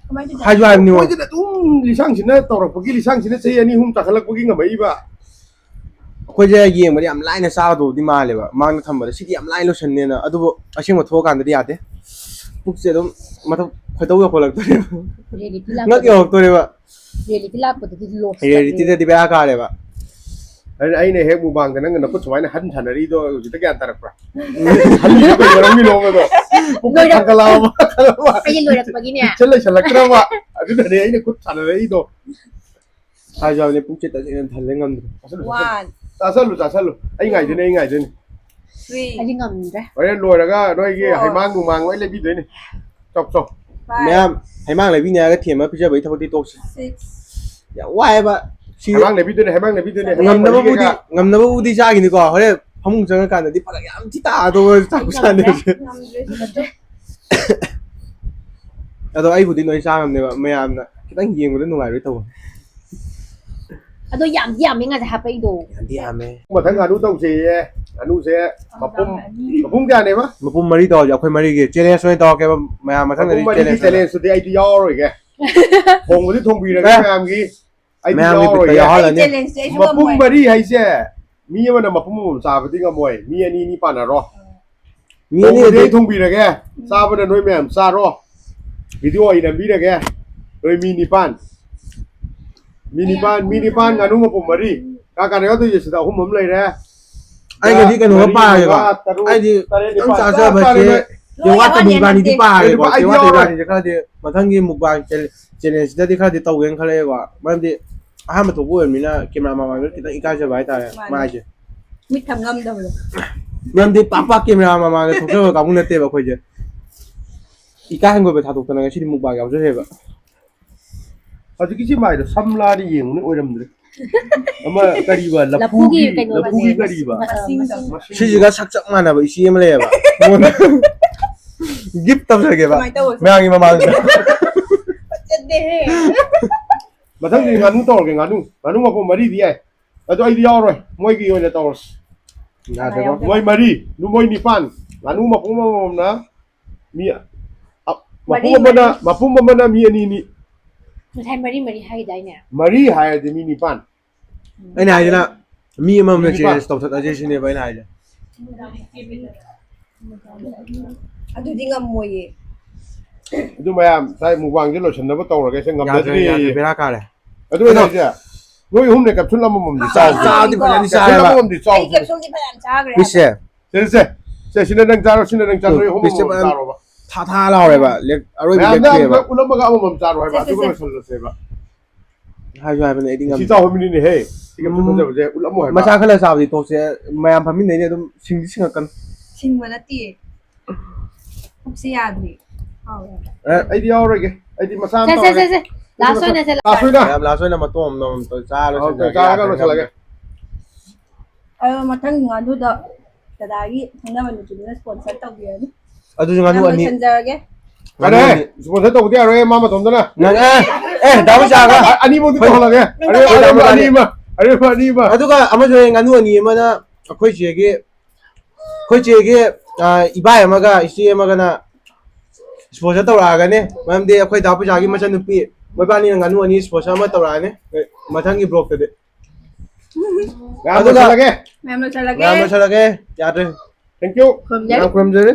ꯀꯃꯥꯏꯅ ꯇꯧꯖꯥꯠꯅꯣ? ꯍꯥꯏꯁꯨ ꯍꯥꯏꯕꯅꯤ꯫ ꯃꯣꯏꯁꯤꯅ ꯑꯗꯨꯝ ꯂꯤꯁꯥꯡꯁꯤꯟꯅ ꯇꯧꯔꯛꯄꯒꯤ, ꯂꯤꯁꯥꯡꯁꯤꯟꯅ ꯆꯍꯤ ꯑꯅꯤ ꯑꯍꯨꯝ ꯆꯥꯈꯠꯂꯛꯄꯒꯤ ꯉꯝꯃꯛꯏꯕ꯫ ꯑꯩꯈꯣꯏꯁꯦ ꯌꯦꯡꯕꯗꯤ ꯌꯥꯝ ꯂꯥꯏꯅ ꯆꯥꯒꯗꯧꯕꯗꯤ ꯃꯥꯜꯂꯦꯕ, ꯃꯥꯡꯗ ꯊꯝꯕꯗ ꯁꯤꯗꯤ ꯌꯥꯝ ꯂꯥꯏꯅ ꯂꯣꯏꯁꯟꯅꯦꯅ, ꯑꯗꯨꯕꯨ ꯑꯁꯦꯡꯕ ꯊꯣꯛꯑꯀꯥꯟꯗꯗꯤ ꯌꯥꯗꯦ꯫ ꯄꯨꯛꯁꯦ ꯑꯗꯨꯝ ꯃꯊꯛ ꯈꯣꯏꯗꯧ ꯌꯧꯈꯠꯂꯛꯇꯣꯔꯦꯕ, ꯔꯤꯌꯦꯂꯤꯇꯤ ꯉꯛ ꯂꯥꯛꯄꯗ, ꯌꯧꯔꯛꯇꯣꯔꯦꯕ꯫ ꯔꯤꯌꯦꯂꯤꯇꯤ ꯂꯥꯛꯄꯗꯗꯤ ꯂꯣꯁ ꯔꯤꯌꯦꯂꯤꯇꯤꯗꯗꯤ ꯕꯦꯔꯥ ꯀꯥꯔꯦꯕ꯫ ꯑꯩꯅ, ꯑꯩꯅ ꯍꯦꯛ ꯃꯨꯛꯕꯥꯡꯗ ꯅꯪꯅ ꯅꯈꯨꯠ ꯁꯨꯃꯥꯏꯅ ꯍꯟ ꯊꯥꯅꯔꯤꯗꯣ ꯍꯧꯖꯤꯛꯇ ꯒ꯭ꯌꯥꯟ ꯇꯥꯔꯛꯄ꯭ꯔꯥ? ꯍꯜꯂꯤꯗꯣ ꯀꯩ ꯃꯔꯝꯒꯤꯅꯣꯕꯗꯣ? ꯄꯨꯛꯇ ꯂꯣꯏꯔꯛ- ꯊꯥꯡꯒꯠꯂꯛꯑꯕ, ꯊꯥꯡꯒꯠꯂꯛꯑꯕ? ꯑꯩꯒꯤ ꯂꯣꯏꯔꯛꯄꯒꯤꯅꯦ꯫ ꯏꯆꯦ ꯂꯩꯁꯜꯂꯛꯇ꯭ꯔꯕ? ꯑꯗꯨꯅꯅꯦ ꯑꯩꯅ ꯈꯨꯠ ꯁꯥꯟꯅꯔꯛꯏꯗꯣ꯫ ꯍꯥꯏꯖꯕꯅꯦ, ꯄꯨꯛꯁꯦ ꯇꯁꯦꯡꯅ ꯊꯜꯂꯦ, ꯉꯝꯗ꯭ꯔꯦ꯫ ꯆꯥꯁꯜꯂꯨ, ꯋꯥꯟ꯫ ꯆꯥꯁꯜꯂꯨ, ꯆꯥꯁꯜꯂꯨ꯫ ꯑꯩ ꯉꯥꯏꯗꯣꯏꯅꯦ, ꯑꯩ ꯉꯥꯏꯗꯣꯏꯅꯦ꯫ ꯊ꯭ꯔꯤ꯫ ꯑꯩꯗꯤ ꯉꯝꯗ꯭ꯔꯦ꯫ ꯍꯣꯔꯦꯟ ꯂꯣꯏꯔꯒ ꯅꯣꯏꯒꯤ ꯐꯣꯔ꯫ ꯍꯩꯃꯥꯡ ꯅꯨꯡꯃꯥꯡ ꯂꯣꯏ ꯂꯩꯕꯤꯗꯣꯏꯅꯦ꯫ Chop chop. ꯐꯥꯏꯚ꯫ ꯃꯌꯥꯝ ꯍꯩꯃꯥꯡ ꯂꯩꯕꯤꯅꯤ ꯍꯥꯏꯔꯒ ꯊꯦꯝꯃ ꯄꯤꯖꯕꯒꯤ ꯊꯕꯛꯇꯤ ꯇꯣꯛꯁꯤ꯫ ꯁꯤꯛꯁ꯫ ꯌꯥꯝ ꯋꯥꯏꯑꯦꯕ꯫ ꯁꯤ ꯍꯩꯃꯥꯡ ꯂꯩꯕꯤꯗꯣꯏꯅꯦ, ꯍꯩꯃꯥꯡ ꯂꯩꯕꯤꯗꯣꯏꯅꯦ꯫ ꯍꯩꯃꯥꯡ ꯉꯝꯅꯕꯕꯨꯗꯤ, ꯂꯩꯕꯤꯔꯒ ꯉꯝꯅꯕꯕꯨꯗꯤ ꯆꯥꯈꯤꯅꯤꯀꯣ, ꯍꯣꯔꯦꯟ ꯐꯃꯨꯡ ꯆꯪꯉꯀꯥꯟꯗꯗꯤ ꯐꯔꯛ ꯌꯥꯝ ꯊꯤ ꯇꯥꯗꯧꯕ ꯆꯥꯛ ꯈꯨꯆꯥꯅꯦ꯫ ꯉꯝꯗ꯭ꯔꯦ, ꯉꯝꯗ꯭ꯔꯦ, ꯁꯤꯗꯗꯤ꯫ ꯑꯗꯣ ꯑꯩꯕꯨꯗꯤ ꯂꯣꯏ ꯆꯥ ꯉꯝꯅꯦꯕ, ꯃꯌꯥꯝꯅ ꯈꯤꯇꯪ ꯌꯦꯡꯕꯗ ꯅꯨꯡꯉꯥꯏꯔꯣꯏ ꯇꯧꯕ꯫ ꯑꯗꯣ ꯌꯥꯝꯗꯤ ꯌꯥꯝꯃꯤ ꯉꯁꯥꯏ ꯍꯥꯞꯄꯛꯏꯗꯣ꯫ ꯌꯥꯝꯗꯤ ꯌꯥꯝꯃꯦ꯫ ꯃꯊꯪ ꯉꯥꯅꯨ ꯇꯧꯁꯦꯌꯦ꯫ ꯉꯥꯅꯨꯁꯦ ꯃꯄꯨꯝ, ꯃꯄꯨꯝ ꯀꯌꯥꯅꯦꯕ? ꯃꯄꯨꯝ ꯃꯔꯤ ꯇꯧꯔꯁꯦ, ꯑꯩꯈꯣꯏ ꯃꯔꯤꯒꯤ ꯆꯦꯂꯦꯟꯖ ꯑꯣꯏꯅ ꯇꯧꯔꯛꯀꯦꯕ ꯃꯌꯥꯝ꯫ ꯃꯊꯪꯗꯗꯤ ꯃꯄꯨꯝ ꯃꯔꯤꯒꯤ ꯆꯦꯂꯦꯟꯖ ꯑꯣꯏꯅ꯫ ꯆꯦꯂꯦꯟꯖꯇꯨꯗꯤ ꯑꯩꯗꯤ ꯌꯥꯎꯔꯔꯣꯏꯒꯦ꯫ ꯊꯣꯡꯕꯗꯤ ꯊꯣꯡꯕꯤꯔꯒꯦ ꯑꯦ꯫ ꯃꯌꯥꯝꯒꯤ꯫ ꯑꯩꯗꯤ ꯃꯌꯥꯝꯒꯤ ꯕꯤꯠꯇ ꯌꯥꯎꯔꯔꯣꯏꯒꯦ꯫ ꯌꯥꯎꯍꯜꯂꯅꯤ꯫ ꯑꯩ ꯆꯦꯂꯦꯟꯖꯁꯦ ꯑꯩꯁꯨ ꯃꯄꯨꯝ ꯉꯝꯃꯣꯏ꯫ ꯃꯔꯤ ꯍꯥꯏꯁꯦ ꯃꯤ ꯑꯃꯅ ꯃꯄꯨꯝ ꯑꯃꯃꯝ ꯆꯥꯕꯗꯤ ꯉꯝꯃꯣꯏ꯫ ꯃꯤ ꯑꯅꯤ ꯑꯅꯤ ꯄꯥꯟꯅꯔꯣ꯫ ꯃꯤ ꯊꯣꯡꯕꯗꯤ ꯑꯅꯤꯗꯤ ꯑꯩ ꯊꯣꯡꯕꯤꯔꯒꯦ꯫ ꯆꯥꯕꯅ ꯅꯣꯏ ꯃꯌꯥꯝ ꯆꯥꯔꯣ꯫ ꯚꯤꯗꯤꯑꯣ ꯑꯩ ꯅꯝꯕꯤꯔꯒꯦ꯫ ꯅꯣꯏ ꯃꯤ ꯅꯤꯄꯥꯟ꯫ ꯃꯤ ꯅꯤꯄꯥꯟ, ꯃꯤ ꯅꯤꯄꯥꯟ ꯉꯥꯅꯨ ꯃꯄꯨꯝ ꯃꯔꯤ꯫ ꯀꯥ ꯀꯥꯅ ꯌꯥꯎꯗꯣꯏꯁꯦ ꯁꯤꯗ ꯑꯍꯨꯝ ꯑꯃ ꯂꯩꯔꯦ꯫ ꯑꯩꯒꯗꯤ ꯀꯩꯅꯣꯒ ꯃꯔꯤ, ꯄꯥꯔꯒꯦꯀꯣ꯫ ꯃꯉꯥ, ꯇꯔꯨꯛ, ꯑꯩꯗꯤ ꯇꯔꯦꯠ, ꯈꯤꯇꯪ ꯅꯤꯄꯥꯜ꯫ ꯆꯥꯖꯕꯁꯦ ꯆꯞ ꯆꯥꯔꯦ ꯅꯣꯏ꯫ ꯂꯣꯏ ꯀꯦꯋꯥꯠꯇꯕ ꯌꯥꯎꯍꯟꯅꯤ ꯏꯕꯥꯅꯤꯗꯤ ꯅꯠꯇꯦ꯫ ꯄꯥꯔꯒꯦꯀꯣ꯫ ꯑꯩꯗꯤ ꯀꯦꯋꯥꯠꯇꯕ ꯌꯥꯎꯔꯣꯏ꯫ ꯏꯕꯥꯅꯤꯁꯦ ꯈꯔꯗꯤ ꯃꯊꯪꯒꯤ ꯃꯨꯛꯕꯥꯡ ꯆꯦꯂꯦꯟꯖꯇꯗꯤ ꯈꯔꯗꯤ ꯇꯧꯒꯦꯅ ꯈꯜꯂꯛꯑꯦꯀꯣ꯫ ꯃꯔꯝꯗꯤ ꯑꯍꯥꯟꯕ ꯊꯣꯛꯄ ꯑꯣꯏꯔꯕꯅꯤꯅ ꯀꯦꯃꯦꯔꯥ ꯃꯃꯥꯡꯗ ꯈꯤꯇꯪ ꯏꯀꯥꯏꯖꯕ ꯍꯥꯏꯇꯥꯔꯦ꯫ ꯃꯥꯅꯦ꯫ ꯃꯥꯏꯁꯦ꯫ ꯃꯤꯠ ꯊꯝ ꯉꯝꯗꯕꯗꯣ꯫ ꯃꯔꯝꯗꯤ ꯄꯥꯛ ꯄꯥꯛ ꯀꯦꯃꯦꯔꯥ ꯃꯃꯥꯡꯗ ꯊꯣꯛꯆꯕ ꯀꯥꯡꯕꯨ ꯅꯠꯇꯦꯕ ꯑꯩꯈꯣꯏꯁꯦ꯫ ꯏꯀꯥꯏ ꯍꯪꯒꯣꯏꯕ ꯊꯥꯗꯣꯛꯇꯅ ꯉꯁꯤꯗꯤ ꯃꯨꯛꯕꯥꯡ ꯌꯥꯎꯖꯔꯦꯕ꯫ ꯍꯧꯖꯤꯛꯀꯤ ꯁꯤ ꯃꯥꯏꯗꯣ ꯁꯝꯂꯥꯗꯤ ꯌꯦꯡꯕꯅꯤ ꯑꯣꯏꯔꯝꯗ꯭ꯔꯦ꯫ ꯑꯃ ꯀꯔꯤꯕ? ꯂꯐꯨꯒꯤ ꯂꯐꯨꯒꯤ, ꯀꯩꯅꯣ ꯂꯐꯨꯒꯤ ꯃꯁꯤꯡ-, ꯀꯔꯤꯕ? ꯃꯁꯤꯡꯗꯣ꯫ ꯃꯁꯤꯡꯗꯣ꯫ ꯁꯤꯁꯤꯒ ꯁꯛ ꯆꯞ ꯃꯥꯟꯅꯕ ꯏꯆꯦ ꯑꯃ ꯂꯩꯌꯦꯕ꯫ ꯒꯤꯐ ꯇꯧꯖꯒꯦꯕ꯫ ꯀꯃꯥꯏꯅ ꯇꯧꯕ? ꯃꯌꯥꯝꯒꯤ ꯃꯃꯥꯡꯗ꯫ ꯐꯖꯗꯦꯍꯦ꯫ ꯃꯊꯪꯗꯤ ꯉꯥꯅꯨ ꯇꯧꯔꯒꯦ, ꯉꯥꯅꯨ꯫ ꯉꯥꯅꯨ ꯃꯈꯣꯡ ꯃꯔꯤꯗꯤ ꯌꯥꯏ꯫ ꯑꯗꯣ ꯑꯩꯗꯤ ꯌꯥꯎꯔꯣꯏ꯫ ꯃꯣꯏꯒꯤ ꯑꯣꯏꯅ ꯇꯧꯔꯁꯤ꯫ ꯌꯥꯗꯦꯀꯣ꯫ ꯃꯣꯏ ꯃꯔꯤ, ꯃꯣꯏ ꯅꯤꯄꯥꯟ꯫ ꯉꯥꯅꯨ ꯃꯄꯨꯝ ꯑꯃꯃꯝꯅ ꯃꯤ, ꯑ, ꯃꯔꯤ, ꯃꯄꯨꯝ ꯑꯃꯅ, ꯃꯔꯤ꯫ ꯃꯄꯨꯝ ꯑꯃꯅ ꯃꯤ ꯑꯅꯤꯅꯤ꯫ ꯉꯁꯥꯏ ꯃꯔꯤ ꯃꯔꯤ ꯍꯥꯏꯗꯥꯏꯅꯦ? ꯃꯔꯤ ꯍꯥꯏꯔꯗꯤ ꯃꯤ ꯅꯤꯄꯥꯟ꯫ ꯑꯩꯅ ꯍꯥꯏꯁꯤꯅ ꯃꯤ ꯑꯃꯃꯝꯅ ꯅꯤꯄꯥꯟ꯫ ꯆꯦꯂꯦꯟꯖ ꯇꯧꯊꯠꯂꯁꯦ ꯁꯤꯅꯦꯕ ꯑꯩꯅ ꯍꯥꯏꯁꯦ꯫ ꯑꯗꯨꯗꯤ ꯉꯝꯃꯣꯏꯌꯦ꯫ ꯑꯗꯨ ꯃꯌꯥꯝ ꯉꯁꯥꯏ ꯃꯨꯛꯕꯥꯡꯁꯦ ꯂꯣꯏꯁꯤꯟꯅꯕ ꯇꯧꯔꯒꯦ꯫ ꯁꯦ ꯌꯥꯗ꯭ꯔꯦ, ꯉꯝꯖꯗ꯭ꯔꯦ꯫ ꯌꯥꯗ꯭ꯔꯦ, ꯕꯦꯔꯥ ꯀꯥꯔꯦ꯫ ꯑꯗꯨ ꯑꯩꯅ ꯀꯩꯅꯣ꯫ ꯍꯥꯏꯁꯦ, ꯅꯣꯏ ꯑꯍꯨꯝꯅ ꯀꯦꯞꯁꯨꯜ ꯑꯃꯃꯝꯗꯤ ꯆꯥꯎ꯫ ꯆꯥꯗꯤ ꯐꯖꯅ ꯀꯦꯞꯁꯨꯜ ꯆꯥꯏꯌꯦꯕ꯫ ꯑꯃꯃꯝꯗꯤ ꯆꯥꯎ꯫ ꯑꯩ ꯀꯦꯞꯁꯨꯜꯗꯤ ꯐꯅꯌꯥꯝ ꯆꯥꯈ꯭ꯔꯦ꯫ ꯄꯤꯁꯁꯦ꯫ ꯁꯦ, ꯁꯦ, ꯁꯦ, ꯁꯤꯅ ꯅꯪ ꯆꯥꯔꯣ, ꯁꯤꯅ ꯅꯪ ꯆꯥꯔꯣ, ꯅꯣꯏ ꯑꯍꯨꯝ ꯄꯤꯁꯁꯦ ꯑꯃꯃꯝ ꯐꯖꯅ ꯆꯥꯔꯣꯕ꯫ ꯊꯥ ꯊꯥ ꯂꯥꯎꯔꯦꯕ꯫ ꯂꯦꯛ-, ꯑꯔꯣꯏꯕ ꯃꯌꯥꯝꯅ ꯂꯦꯛꯇꯦꯕ꯫ ꯑꯝꯇ ꯎꯠꯂꯝꯃꯒ ꯑꯃꯃꯝ ꯆꯥꯔꯣ ꯍꯥꯏꯕ, ꯁꯦ, ꯁꯦ, ꯑꯗꯨꯒ ꯁꯦ꯫ ꯂꯣꯏꯁꯜꯂꯁꯦꯕ꯫ ꯍꯥꯏꯁꯨ ꯍꯥꯏꯕꯅꯦ, ꯑꯩꯗꯤ ꯁꯤ ꯉꯝꯗꯦ꯫ ꯆꯥꯎꯍꯟꯕꯅꯤꯅꯦꯍꯦ꯫ ꯁꯤ ꯀꯦꯞꯁꯨꯜ ꯎꯝ꯫ ꯐꯖꯕꯁꯦ ꯎꯠꯂꯝꯃꯣ ꯍꯥꯏꯕ꯫ ꯃꯆꯥ ꯈꯔ ꯆꯥꯕꯗꯤ ꯇꯣꯛꯁꯦ, ꯃꯌꯥꯝ ꯐꯝꯃꯤꯟꯅꯩꯅꯦ ꯑꯗꯨꯝ ꯁꯤꯡꯗꯤ ꯁꯤꯡꯉꯛꯀꯅꯤ꯫ ꯁꯤꯡꯕ ꯅꯠꯇꯤꯌꯦ꯫ ꯄꯨꯛꯁꯦ ꯌꯥꯗ꯭ꯔꯦ꯫ ꯍꯥꯎꯋꯦ꯫ ꯑꯦ, ꯑꯩꯗꯤ ꯌꯥꯎꯔꯣꯏꯒꯦ꯫ ꯑꯩꯗꯤ ꯃꯆꯥ ꯑꯃ ꯁꯦ, ꯁꯦ, ꯇꯧꯔꯒꯦ꯫ ꯁꯦ, ꯁꯦ꯫ ꯂꯥꯁ ꯑꯣꯏꯅ ꯁꯦ, ꯂꯥꯁ꯫ ꯂꯥꯁ ꯑꯣꯏꯅ꯫ ꯃꯌꯥꯝ ꯂꯥꯁ ꯑꯣꯏꯅ ꯃꯇꯣꯡ ꯑꯃꯃꯝ ꯇꯧ-, ꯆꯥꯔ ꯑꯣꯀꯦ, ꯂꯣꯏꯁꯤꯟꯖꯔꯒꯦ꯫ ꯆꯥꯔꯒ ꯌꯥꯗ꯭ꯔꯦ, ꯂꯣꯏꯁꯤꯜꯂꯒꯦ꯫ ꯉꯝꯗ꯭ꯔꯦ꯫ ꯑꯗꯣ ꯃꯊꯪ ꯉꯥꯅꯨꯗꯣ ꯗꯗꯥꯒꯤ ꯈꯪꯅꯕ ꯅꯨꯄꯤꯗꯨꯅ ꯁ꯭ꯄꯣꯟꯁꯔ ꯇꯧꯕꯤꯔꯅꯤ꯫ ꯑꯗꯨꯁꯨ ꯉꯥꯅꯨ ꯌꯥꯝ ꯑꯅꯤ꯫ ꯂꯣꯏꯁꯤꯟꯖꯔꯒꯦ꯫ ꯉꯥꯅꯨ ꯌꯥꯔꯦ, ꯑꯅꯤ꯫ ꯁ꯭ꯄꯣꯟꯁꯔ ꯇꯧꯕꯗꯤ ꯌꯥꯔꯣꯏꯍꯦ, ꯃꯥ ꯃꯇꯣꯝꯗꯅ꯫ ꯅꯪ, ꯑꯦ, ꯑꯦ, ꯗꯥ ꯃꯆꯥꯒ꯫ ꯑ-, ꯑꯅꯤꯃꯛꯇꯤ ꯍꯣꯏ꯫ ꯇꯧꯍꯜꯂꯒꯦ꯫ ꯑꯔꯦꯝꯕ, ꯍꯣꯏ, ꯗꯥ ꯑꯔꯦꯝꯕ ꯃꯆꯥꯅꯤ꯫ ꯑꯅꯤ ꯑꯃ, ꯑꯔꯦꯝꯕ ꯑꯅꯤ ꯑꯃ꯫ ꯑꯗꯨꯒ ꯑꯃꯁꯨ ꯂꯩ, ꯉꯥꯅꯨ ꯑꯅꯤ ꯑꯃꯅ ꯑꯩꯈꯣꯏ ꯆꯦꯒꯤ, ꯑꯩꯈꯣꯏ ꯆꯦꯒꯤ, ꯑ, ꯏꯕꯥꯏ ꯑꯃꯒ ꯏꯆꯦ ꯑꯃꯒꯅ ꯁ꯭ꯄꯣꯟꯁꯔ ꯇꯧꯔꯛꯑꯒꯅꯤ꯫ ꯃꯔꯝꯗꯤ ꯑꯩꯈꯣꯏ ꯗꯥ ꯄꯨꯖꯥꯒꯤ ꯃꯆꯟꯅꯨꯄꯤ ꯃꯣꯏꯕꯥꯅꯤꯅ ꯉꯥꯅꯨ ꯑꯅꯤ ꯁ꯭ꯄꯣꯟꯁꯔ ꯑꯃ ꯇꯧꯔꯛꯑꯅꯤ ꯃꯊꯪꯒꯤ ꯕ꯭ꯂꯣꯛꯇꯗꯤ꯫ ꯃꯌꯥꯝ ꯑꯗꯨꯒ ꯂꯣꯏꯁꯜꯂꯒꯦ꯫ ꯃꯌꯥꯝ ꯂꯣꯏꯁꯜꯂꯒꯦ꯫ ꯃꯌꯥꯝ ꯂꯣꯏꯁꯜꯂꯒꯦ꯫ ꯌꯥꯗ꯭ꯔꯦ꯫ Thank you꯫ ꯈꯨꯔꯨꯝꯖꯔꯤ꯫ ꯃꯌꯥꯝ ꯈꯨꯔꯨꯝꯖꯔꯤ꯫